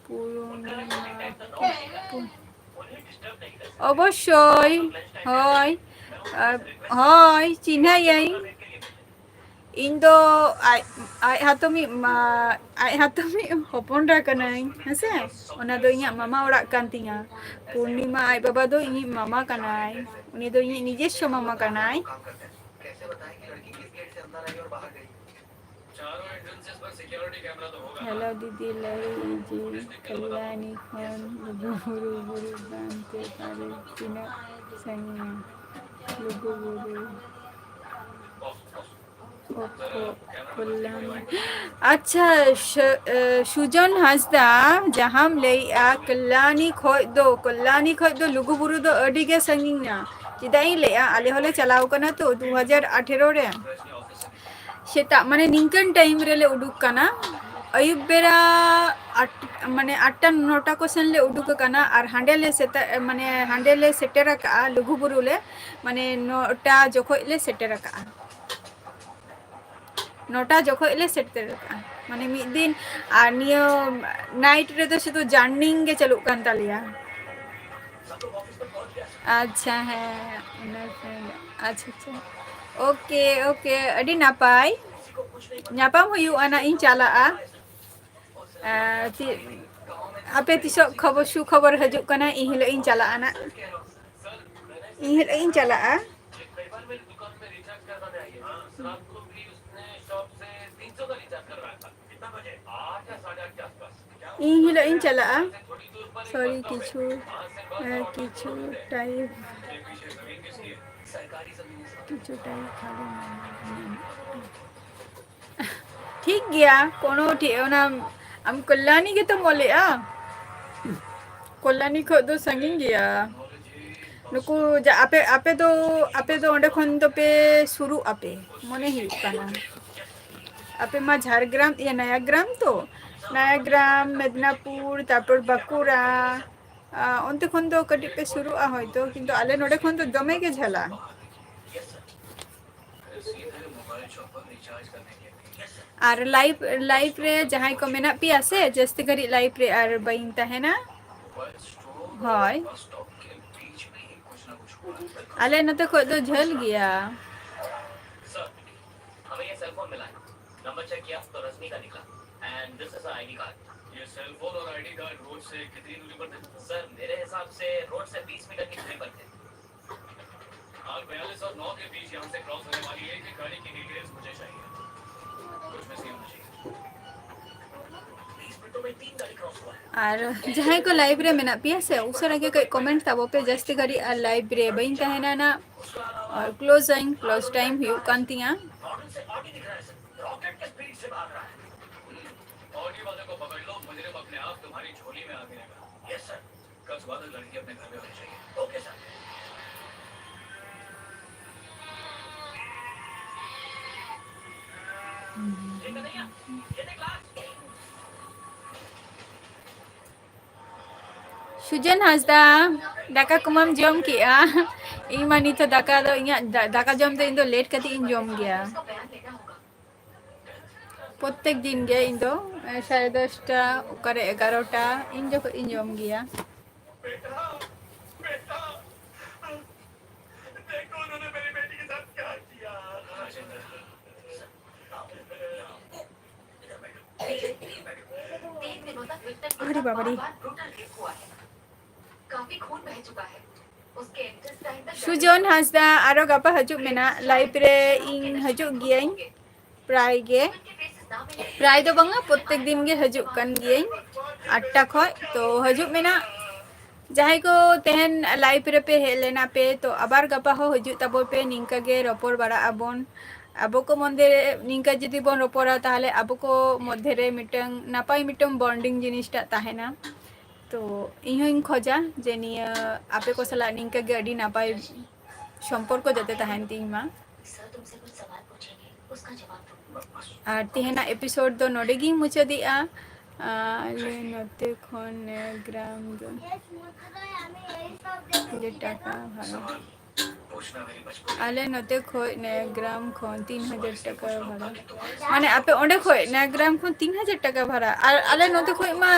ᱯᱩᱨᱩᱱᱤᱢᱟ ᱠᱤ ᱯᱩ-, ᱚᱵᱚᱥᱥᱳᱭ, ᱦᱳᱭ, ᱟᱨ ᱦᱳᱭ, ᱪᱤᱱᱦᱟᱹᱭᱟᱹᱧ᱾ ᱤᱧ ᱫᱚ ᱟᱡ, ᱟᱡ ᱦᱟᱛᱚᱢᱤᱡ ᱢᱟ, ᱟᱡ ᱦᱟᱛᱚᱢᱤᱡ ᱦᱚᱯᱚᱱ ᱮᱨᱟ ᱠᱟᱹᱱᱟᱹᱧ, ᱦᱮᱸᱥᱮ? ᱚᱱᱟ ᱫᱚ ᱤᱧᱟᱹᱜ ᱢᱟᱢᱟ ᱚᱲᱟᱜ ᱠᱟᱱ ᱛᱤᱧᱟ᱾ ᱯᱩᱨᱱᱤᱢᱟ ᱟᱡ ᱵᱟᱵᱟ ᱫᱚ ᱤᱧᱤᱡ ᱢᱟᱢᱟ ᱠᱟᱱᱟᱭ, ᱩᱱᱤ ᱫᱚ ᱤᱧᱤᱡ ᱱᱤᱡᱮᱥᱥᱚ ᱢᱟᱢᱟ ᱠᱟᱱᱟᱭ᱾ ᱦᱮᱞᱳ ᱫᱤᱫᱤ, ᱞᱟᱹᱭ ᱡᱮ ᱠᱟᱞᱞᱟᱱᱤ ᱠᱷᱚᱱ ᱞᱩᱜᱩᱵᱩᱨᱩ ᱵᱩᱨᱩ ᱵᱟᱝ ᱛᱮ ᱯᱟᱨᱮ ᱛᱤᱱᱟᱹᱜ ᱥᱟᱺᱜᱤᱧᱟ? ᱞᱩᱜᱩᱵᱩᱨᱩ᱾ ᱚᱠᱚ-, ᱠᱚᱞᱞᱟᱱᱤ᱾ ᱟᱪᱪᱷᱟ, ᱥᱩ-, ᱮ, ᱥᱩᱡᱚᱱ ᱦᱟᱸᱥᱫᱟ, ᱡᱟᱦᱟᱸᱢ ᱞᱟᱹᱭᱮᱜᱼᱟ, ᱠᱚᱞᱞᱟᱱᱤ ᱠᱷᱚᱡ ᱫᱚ, ᱠᱚᱞᱞᱟᱱᱤ ᱠᱷᱚᱡ ᱫᱚ ᱞᱩᱜᱩᱵᱩᱨᱩ ᱫᱚ ᱟᱹᱰᱤ ᱜᱮ ᱥᱟᱺᱜᱤᱧᱟ᱾ ᱪᱮᱫᱟᱜ ᱤᱧ ᱞᱟᱹᱭᱟ, ᱟᱞᱮ ᱦᱚᱸᱞᱮ ᱪᱟᱞᱟᱣ ᱠᱟᱱᱟ ᱛᱚ, ᱫᱩ ᱦᱟᱡᱟᱨ ᱟᱴᱷᱮᱨᱚ ᱨᱮ᱾ ᱥᱮᱛᱟᱜ, ᱢᱟᱱᱮ, ᱱᱤᱝᱠᱟᱹᱱ ᱴᱟᱭᱤᱢ ᱨᱮᱞᱮ ᱩᱰᱩᱠ ᱠᱟᱱᱟ᱾ ᱟᱹᱭᱩᱵ ᱵᱮᱲᱟ ᱟᱴ-, ᱢᱟᱱᱮ, ᱟᱴᱴᱟ ᱱᱚᱴᱟ ᱠᱚ ᱥᱮᱱ ᱞᱮ ᱩᱰᱩᱠ ᱟᱠᱟᱱᱟ ᱟᱨ ᱦᱟᱸᱰᱮ ᱞᱮ ᱥᱮᱛᱟᱜ, ᱢᱟᱱᱮ, ᱦᱟᱸᱰᱮ ᱞᱮ ᱥᱮᱴᱮᱨ ᱟᱠᱟᱜᱼᱟ, ᱞᱩᱜᱩᱵᱩᱨᱩ ᱞᱮ, ᱢᱟᱱᱮ, ᱱᱚᱴᱟ ᱡᱚᱠᱷᱚᱡ ᱞᱮ ᱥᱮᱴᱮᱨ ᱟᱠᱟᱜᱼᱟ᱾ ᱱᱚᱴᱟ ᱡᱚᱠᱷᱚᱡ ᱞᱮ ᱥᱮᱴᱮᱨ ᱟᱠᱟᱜᱼᱟ, ᱢᱟᱱᱮ, ᱢᱤᱫ ᱫᱤᱱ᱾ ᱟᱨ ᱱᱤᱭᱟᱹ ᱱᱟᱭᱤᱴ ᱨᱮᱫᱚ ᱥᱩᱫᱷᱩ ᱡᱟᱨᱱᱤᱝ ᱜᱮ ᱪᱟᱹᱞᱩᱜ ᱠᱟᱱ ᱛᱟᱞᱮᱭᱟ᱾ ᱟᱪᱪᱷᱟ, ᱦᱮᱸ, ᱚᱱᱟ ᱠᱷᱟᱱ, ᱟᱪᱪᱷᱟ, ᱟᱪᱪᱷᱟ᱾ ᱳᱠᱮ, ᱳᱠᱮ, ᱟᱹᱰᱤ ᱱᱟᱯᱟᱭ᱾ ᱧᱟᱯᱟᱢ ᱦᱩᱭᱩᱜᱼᱟ ᱱᱟᱜ, ᱤᱧ ᱪᱟᱞᱟᱜᱼᱟ᱾ ᱟᱨ ᱛᱤ-, ᱟᱯᱮ ᱛᱤᱥᱚᱜ ᱠᱷᱚᱵᱚᱨ, ᱥᱩᱠᱷᱚᱵᱚᱨ ᱦᱤᱡᱩᱜ ᱠᱟᱱᱟ, ᱤᱱ ᱦᱤᱞᱳᱜ ᱤᱧ ᱪᱟᱞᱟᱜᱼᱟ ᱱᱟᱜ᱾ ᱤᱱ ᱦᱤᱞᱳᱜ ᱤᱧ ᱪᱟᱞᱟᱜᱼᱟ᱾ ᱤᱧ ᱦᱤᱞᱳᱜ ᱤᱧ ᱪᱟᱞᱟᱜᱼᱟ᱾ ᱥᱚᱨᱤ, ᱠᱤᱪᱷᱩ, ᱮ, ᱠᱤᱪᱷᱩ ᱴᱟᱭᱤᱢ, ᱠᱤᱪᱷᱩ ᱴᱟᱭᱤᱢ ᱠᱷᱟᱹᱞᱤ ᱢᱮᱱᱟᱜᱼᱟ᱾ ᱴᱷᱤᱠ ᱜᱮᱭᱟ, ᱠᱳᱱᱳ ᱴᱷᱤᱠ, ᱚᱱᱟ ᱟᱢ ᱠᱚᱞᱞᱟᱱᱤ ᱜᱮᱛᱚᱢ ᱚᱞᱮᱜᱼᱟ? ᱠᱚᱞᱞᱟᱱᱤ ᱠᱷᱚᱡ ᱫᱚ ᱥᱟᱺᱜᱤᱧ ᱜᱮᱭᱟ᱾ ᱱᱩᱠᱩ ᱡᱟ-, ᱟᱯᱮ, ᱟᱯᱮ ᱫᱚ, ᱟᱯᱮ ᱫᱚ ᱚᱸᱰᱮ ᱠᱷᱚᱱ ᱫᱚᱯᱮ ᱥᱩᱨᱩᱜ ᱟᱯᱮ, ᱢᱚᱱᱮ ᱦᱩᱭᱩᱜ ᱠᱟᱱᱟ᱾ ᱟᱯᱮ ᱢᱟ ᱡᱷᱟᱲᱜᱨᱟᱢ, ᱤᱭᱟᱹ, ᱱᱟᱭᱟᱜᱨᱟᱢ ᱛᱚ, ᱱᱟᱭᱟᱜᱨᱟᱢ, ᱢᱮᱫᱽᱱᱟᱯᱩᱨ, ᱛᱟᱨᱯᱚᱨ ᱵᱟᱸᱠᱩᱲᱟ, ᱚᱱᱛᱮ ᱠᱷᱚᱱ ᱫᱚ ᱠᱟᱹᱴᱤᱡ ᱯᱮ ᱥᱩᱨᱩᱜᱼᱟ ᱦᱚᱭᱛᱳ, ᱠᱤᱱᱛᱩ ᱟᱞᱮ ᱱᱚᱰᱮ ᱠᱷᱚᱱ ᱫᱚ ᱫᱚᱢᱮ ᱜᱮ ᱡᱷᱟᱹᱞᱟ᱾ ᱟᱨ ᱞᱟᱭᱤᱵᱷ, ᱞᱟᱭᱤᱵᱷ ᱨᱮ ᱡᱟᱦᱟᱸᱭ ᱠᱚ ᱢᱮᱱᱟᱜ ᱯᱮᱭᱟ ᱥᱮ, ᱡᱟᱹᱥᱛᱤ ᱜᱷᱟᱹᱲᱤᱡ ᱞᱟᱭᱤᱵᱷ ᱨᱮ ᱟᱨ ᱵᱟᱹᱧ ᱛᱟᱦᱮᱱᱟ᱾ ᱦᱳᱭ, ᱟᱞᱮ ᱱᱚᱛᱮ ᱠᱷᱚᱡ ᱫᱚ ᱡᱷᱟᱹᱞ ᱜᱮᱭᱟ᱾ सर, हमें ये सेलफोन मिला है। नंबर चेक किया तो रजनी का निकला। And this is ID card. ये सेलफोन और आईडी कार्ड रोड से कितनी दूरी पर थे? सर, मेरे हिसाब से रोड से बीस मीटर की दूरी पर थे। आठ बयालीस और नौ के बीच यहाँ से क्रॉस होने वाली एक एक गाड़ी की डिटेल्स मुझे चाहिए। कुछ मिस नहीं होना चाहिए। बीस मिनटों में तीन गाड़ी क्रॉस हुआ है। ᱟᱨ ᱡᱟᱦᱟᱸᱭ ᱠᱚ ᱞᱟᱭᱤᱵᱷ ᱨᱮ ᱢᱮᱱᱟᱜ ᱯᱮᱭᱟ ᱥᱮ, ᱩᱥᱟᱹᱨᱟ ᱜᱮ ᱠᱟᱹᱡ ᱠᱚᱢᱮᱱᱴ ᱛᱟᱵᱚ ᱯᱮ, ᱡᱟᱹᱥᱛᱤ ᱜᱷᱟᱹᱲᱤᱡ ᱟᱨ ᱞᱟᱭᱤᱵᱷ ᱨᱮ ᱵᱟᱹᱧ ᱛᱟᱦᱮᱱᱟ ᱱᱟᱜ᱾ ᱟᱨ ᱠᱞᱳᱡ ᱟᱹᱧ, ᱠᱞᱳᱡ ᱴᱟᱭᱤᱢ ᱦᱩᱭᱩᱜ ᱠᱟᱱ ᱛᱤᱧᱟ᱾ रॉकेट के स्पीड से भाग रहा है। ऑडी वाले को पकड़ लो, मुजरिम अपने आप तुम्हारी झोली में आके रहेगा। Yes sir. कल सुबह तक लड़की अपने घर में होनी चाहिए। Okay sir. ये कन्हैया, ये देख लाल। ᱥᱩᱡᱚᱱ ᱦᱟᱸᱥᱫᱟ, ᱫᱟᱠᱟ ᱠᱚᱢᱟᱢ ᱡᱚᱢ ᱠᱮᱜᱼᱟ? ᱤᱧ ᱢᱟ ᱱᱤᱛ ᱦᱚᱸ ᱫᱟᱠᱟ ᱫᱚ, ᱤᱧᱟᱹᱜ ᱫᱟ-, ᱫᱟᱠᱟ ᱡᱚᱢ ᱫᱚ ᱤᱧ ᱫᱚ ᱞᱮᱴ ᱠᱟᱛᱮ ᱤᱧ ᱡᱚᱢ ᱜᱮᱭᱟ᱾ ᱯᱨᱚᱛᱮᱠ ᱫᱤᱱ ᱜᱮ ᱤᱧ ᱫᱚ, ᱮ, ᱥᱟᱲᱮ ᱫᱚᱥᱴᱟ, ᱚᱠᱟᱨᱮ ᱮᱜᱟᱨᱚᱴᱟ, ᱤᱧ ᱡᱚᱠᱷᱚᱱ ᱤᱧ ᱡᱚᱢ ᱜᱮᱭᱟ᱾ ᱟᱨᱮ ᱵᱟᱵᱟᱨᱮ᱾ ᱥᱩᱡᱚᱱ ᱦᱟᱸᱥᱫᱟ, ᱟᱨᱚ ᱜᱟᱯᱟ ᱦᱤᱡᱩᱜ ᱢᱮᱱᱟᱜ ᱞᱟᱭᱤᱵᱷ ᱨᱮ, ᱤᱧ ᱦᱤᱡᱩᱜ ᱜᱤᱭᱟᱹᱧ ᱯᱨᱟᱭ ᱜᱮ, ᱯᱨᱟᱭ ᱫᱚ ᱵᱟᱝᱟ, ᱯᱨᱚᱛᱮᱠ ᱫᱤᱱ ᱜᱮ ᱦᱤᱡᱩᱜ ᱠᱟᱱ ᱜᱤᱭᱟᱹᱧ ᱟᱴᱴᱟ ᱠᱷᱚᱡ᱾ ᱛᱚ ᱦᱤᱡᱩᱜ ᱢᱮᱱᱟᱜ, ᱡᱟᱦᱟᱸᱭ ᱠᱚ ᱛᱮᱦᱮᱧ ᱞᱟᱭᱤᱵᱷ ᱨᱮᱯᱮ ᱦᱮᱡ ᱞᱮᱱᱟ ᱯᱮ, ᱛᱚ ᱟᱵᱟᱨ ᱜᱟᱯᱟ ᱦᱚᱸ ᱦᱤᱡᱩᱜ ᱛᱟᱵᱚ ᱯᱮ, ᱱᱤᱝᱠᱟ ᱜᱮ ᱨᱚᱯᱚᱲ ᱵᱟᱲᱟᱜ ᱟᱵᱚᱱ᱾ ᱟᱵᱚ ᱠᱚ ᱢᱚᱫᱽᱫᱷᱮ ᱨᱮ ᱱᱤᱝᱠᱟ ᱡᱩᱫᱤ ᱵᱚᱱ ᱨᱚᱯᱚᱲᱟ, ᱛᱟᱦᱚᱞᱮ ᱟᱵᱚ ᱠᱚ ᱢᱚᱫᱽᱫᱷᱮ ᱨᱮ ᱢᱤᱫᱴᱟᱝ ᱱᱟᱯᱟᱭ ᱢᱤᱫᱴᱟᱝ ᱵᱚᱱᱰᱤᱝ ᱡᱤᱱᱤᱥᱴᱟᱜ ᱛᱟᱦᱮᱱᱟ᱾ ᱛᱚ ᱤᱧ ᱦᱚᱸᱧ ᱠᱷᱚᱡᱟ ᱡᱮ ᱱᱤᱭᱟᱹ ᱟᱯᱮ ᱠᱚ ᱥᱟᱞᱟᱜ ᱱᱤᱝᱠᱟ ᱜᱮ ᱟᱹᱰᱤ ᱱᱟᱯᱟᱭ ᱥᱚᱢᱯᱚᱨᱠᱚ ᱡᱟᱛᱮ ᱛᱟᱦᱮᱱ ᱛᱤᱧ ᱢᱟ᱾ ᱟᱨ ᱛᱮᱦᱮᱧᱟᱜ ᱮᱯᱤᱥᱳᱰ ᱫᱚ ᱱᱚᱰᱮ ᱜᱤᱧ ᱢᱩᱪᱟᱹᱫᱮᱜᱼᱟ᱾ ᱟᱞᱮ ᱱᱚᱛᱮ ᱠᱷᱚᱱ ᱱᱚᱭᱟᱜᱨᱟᱢ ᱫᱚ ᱦᱟᱡᱟᱨ ᱴᱟᱠᱟ ᱵᱷᱟᱲᱟ᱾ ᱟᱞᱮ ᱱᱚᱛᱮ ᱠᱷᱚᱱ ᱱᱚᱭᱟᱜᱨᱟᱢ ᱠᱷᱚᱱ ᱛᱤᱱ ᱦᱟᱡᱟᱨ ᱴᱟᱠᱟ ᱵᱷᱟᱲᱟ᱾ ᱢᱟᱱᱮ ᱟᱯᱮ ᱚᱸᱰᱮ ᱠᱷᱚᱱ ᱱᱚᱭᱟᱜᱨᱟᱢ ᱠᱷᱚᱱ ᱛᱤᱱ ᱦᱟᱡᱟᱨ ᱴᱟᱠᱟ ᱵᱷᱟᱲᱟ? ᱟᱨ ᱟᱞᱮ ᱱᱚᱛᱮ ᱠᱷᱚᱱ ᱢᱟ,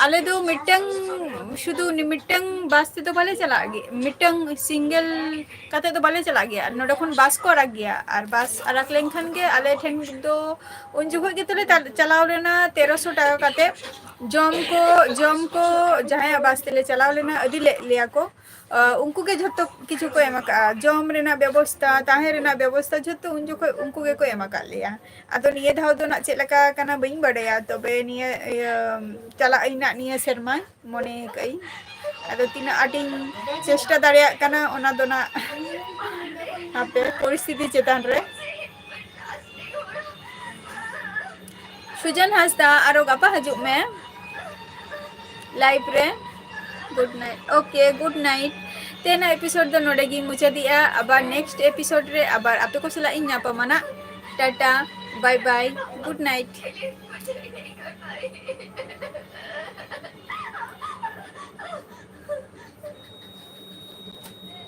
ᱟᱞᱮ ᱫᱚ ᱢᱤᱫᱴᱟᱝ, ᱥᱩᱫᱷᱩ ᱢᱤᱫᱴᱟᱝ ᱵᱟᱥ ᱛᱮᱫᱚ ᱵᱟᱞᱮ ᱪᱟᱞᱟᱜ ᱜᱮ, ᱢᱤᱫᱴᱟᱝ ᱥᱤᱝᱜᱮᱞ ᱠᱟᱛᱮ ᱫᱚ ᱵᱟᱞᱮ ᱪᱟᱞᱟᱜ ᱜᱮᱭᱟ᱾ ᱱᱚᱰᱮ ᱠᱷᱚᱱ ᱵᱟᱥ ᱠᱚ ᱟᱲᱟᱜ ᱜᱮᱭᱟ, ᱟᱨ ᱵᱟᱥ ᱟᱲᱟᱜ ᱞᱮᱱᱠᱷᱟᱱ ᱜᱮ ᱟᱞᱮ ᱴᱷᱮᱱ ᱫᱚ ᱩᱱ ᱡᱚᱠᱷᱚᱱ ᱜᱮ ᱛᱟᱞᱮ ᱪᱟᱞᱟᱣ ᱞᱮᱱᱟ ᱛᱮᱨᱚᱥᱚ ᱴᱟᱠᱟ ᱠᱟᱛᱮ᱾ ᱡᱚᱢ ᱠᱚ, ᱡᱚᱢ ᱠᱚ ᱡᱟᱦᱟᱸᱭᱟᱜ ᱵᱟᱥ ᱛᱮᱞᱮ ᱪᱟᱞᱟᱣ ᱞᱮᱱᱟ, ᱤᱫᱤ ᱞᱮᱫ ᱞᱮᱭᱟ ᱠᱚ, ᱟᱸ, ᱩᱱᱠᱩ ᱜᱮ ᱡᱷᱚᱛᱚ ᱠᱤᱪᱷᱩ ᱠᱚ ᱮᱢ ᱟᱠᱟᱫᱼᱟ᱾ ᱡᱚᱢ ᱨᱮᱱᱟᱜ ᱵᱮᱵᱚᱥᱛᱟ, ᱛᱟᱦᱮᱸ ᱨᱮᱱᱟᱜ ᱵᱮᱵᱚᱥᱛᱟ ᱡᱷᱚᱛᱚ ᱩᱱ ᱡᱚᱠᱷᱚᱱ ᱩᱱᱠᱩ ᱜᱮᱠᱚ ᱮᱢ ᱟᱠᱟᱫ ᱞᱮᱭᱟ᱾ ᱟᱫᱚ ᱱᱤᱭᱟᱹ ᱫᱷᱟᱣ ᱫᱚ ᱱᱟᱜ ᱪᱮᱫ ᱞᱮᱠᱟ ᱠᱟᱱᱟ ᱵᱟᱹᱧ ᱵᱟᱰᱟᱭᱟ, ᱛᱚᱵᱮ ᱱᱤᱭᱟᱹ, ᱤᱭᱟᱹ, ᱪᱟᱞᱟᱜ ᱟᱹᱧ ᱱᱟᱜ ᱱᱤᱭᱟᱹ ᱥᱮᱨᱢᱟ, ᱢᱚᱱᱮ ᱟᱠᱟᱫ ᱟᱹᱧ᱾ ᱟᱫᱚ ᱛᱤᱱᱟᱹᱜ ᱟᱸᱴᱤᱧ ᱪᱮᱥᱴᱟ ᱫᱟᱲᱮᱭᱟᱜ ᱠᱟᱱᱟ, ᱚᱱᱟ ᱫᱚ ᱱᱟᱜ ᱦᱟᱯᱮ ᱯᱚᱨᱤᱥᱛᱷᱤᱛᱤ ᱪᱮᱛᱟᱱ ᱨᱮ᱾ ᱥᱩᱡᱟᱱ ᱦᱟᱸᱥᱫᱟ, ᱟᱨᱚ ᱜᱟᱯᱟ ᱦᱤᱡᱩᱜ ᱢᱮ ᱞᱟᱭᱤᱵᱷ ᱨᱮ᱾ Good night. Okay, good night. ᱛᱮᱦᱮᱧᱟᱜ ᱮᱯᱤᱥᱳᱰ ᱫᱚ ᱱᱚᱰᱮ ᱜᱤᱧ ᱢᱩᱪᱟᱹᱫᱮᱜᱼᱟ᱾ ᱟᱵᱟᱨ ᱱᱮᱠᱥᱴ ᱮᱯᱤᱥᱳᱰ ᱨᱮ ᱟᱵᱟᱨ ᱟᱯᱮ ᱠᱚ ᱥᱟᱞᱟᱜ ᱤᱧ ᱧᱟᱯᱟᱢᱟ ᱱᱟᱜ᱾ ᱴᱟᱴᱟ, ᱵᱟᱭ ᱵᱟᱭ, ᱜᱩᱰ ᱱᱟᱭᱤᱴ᱾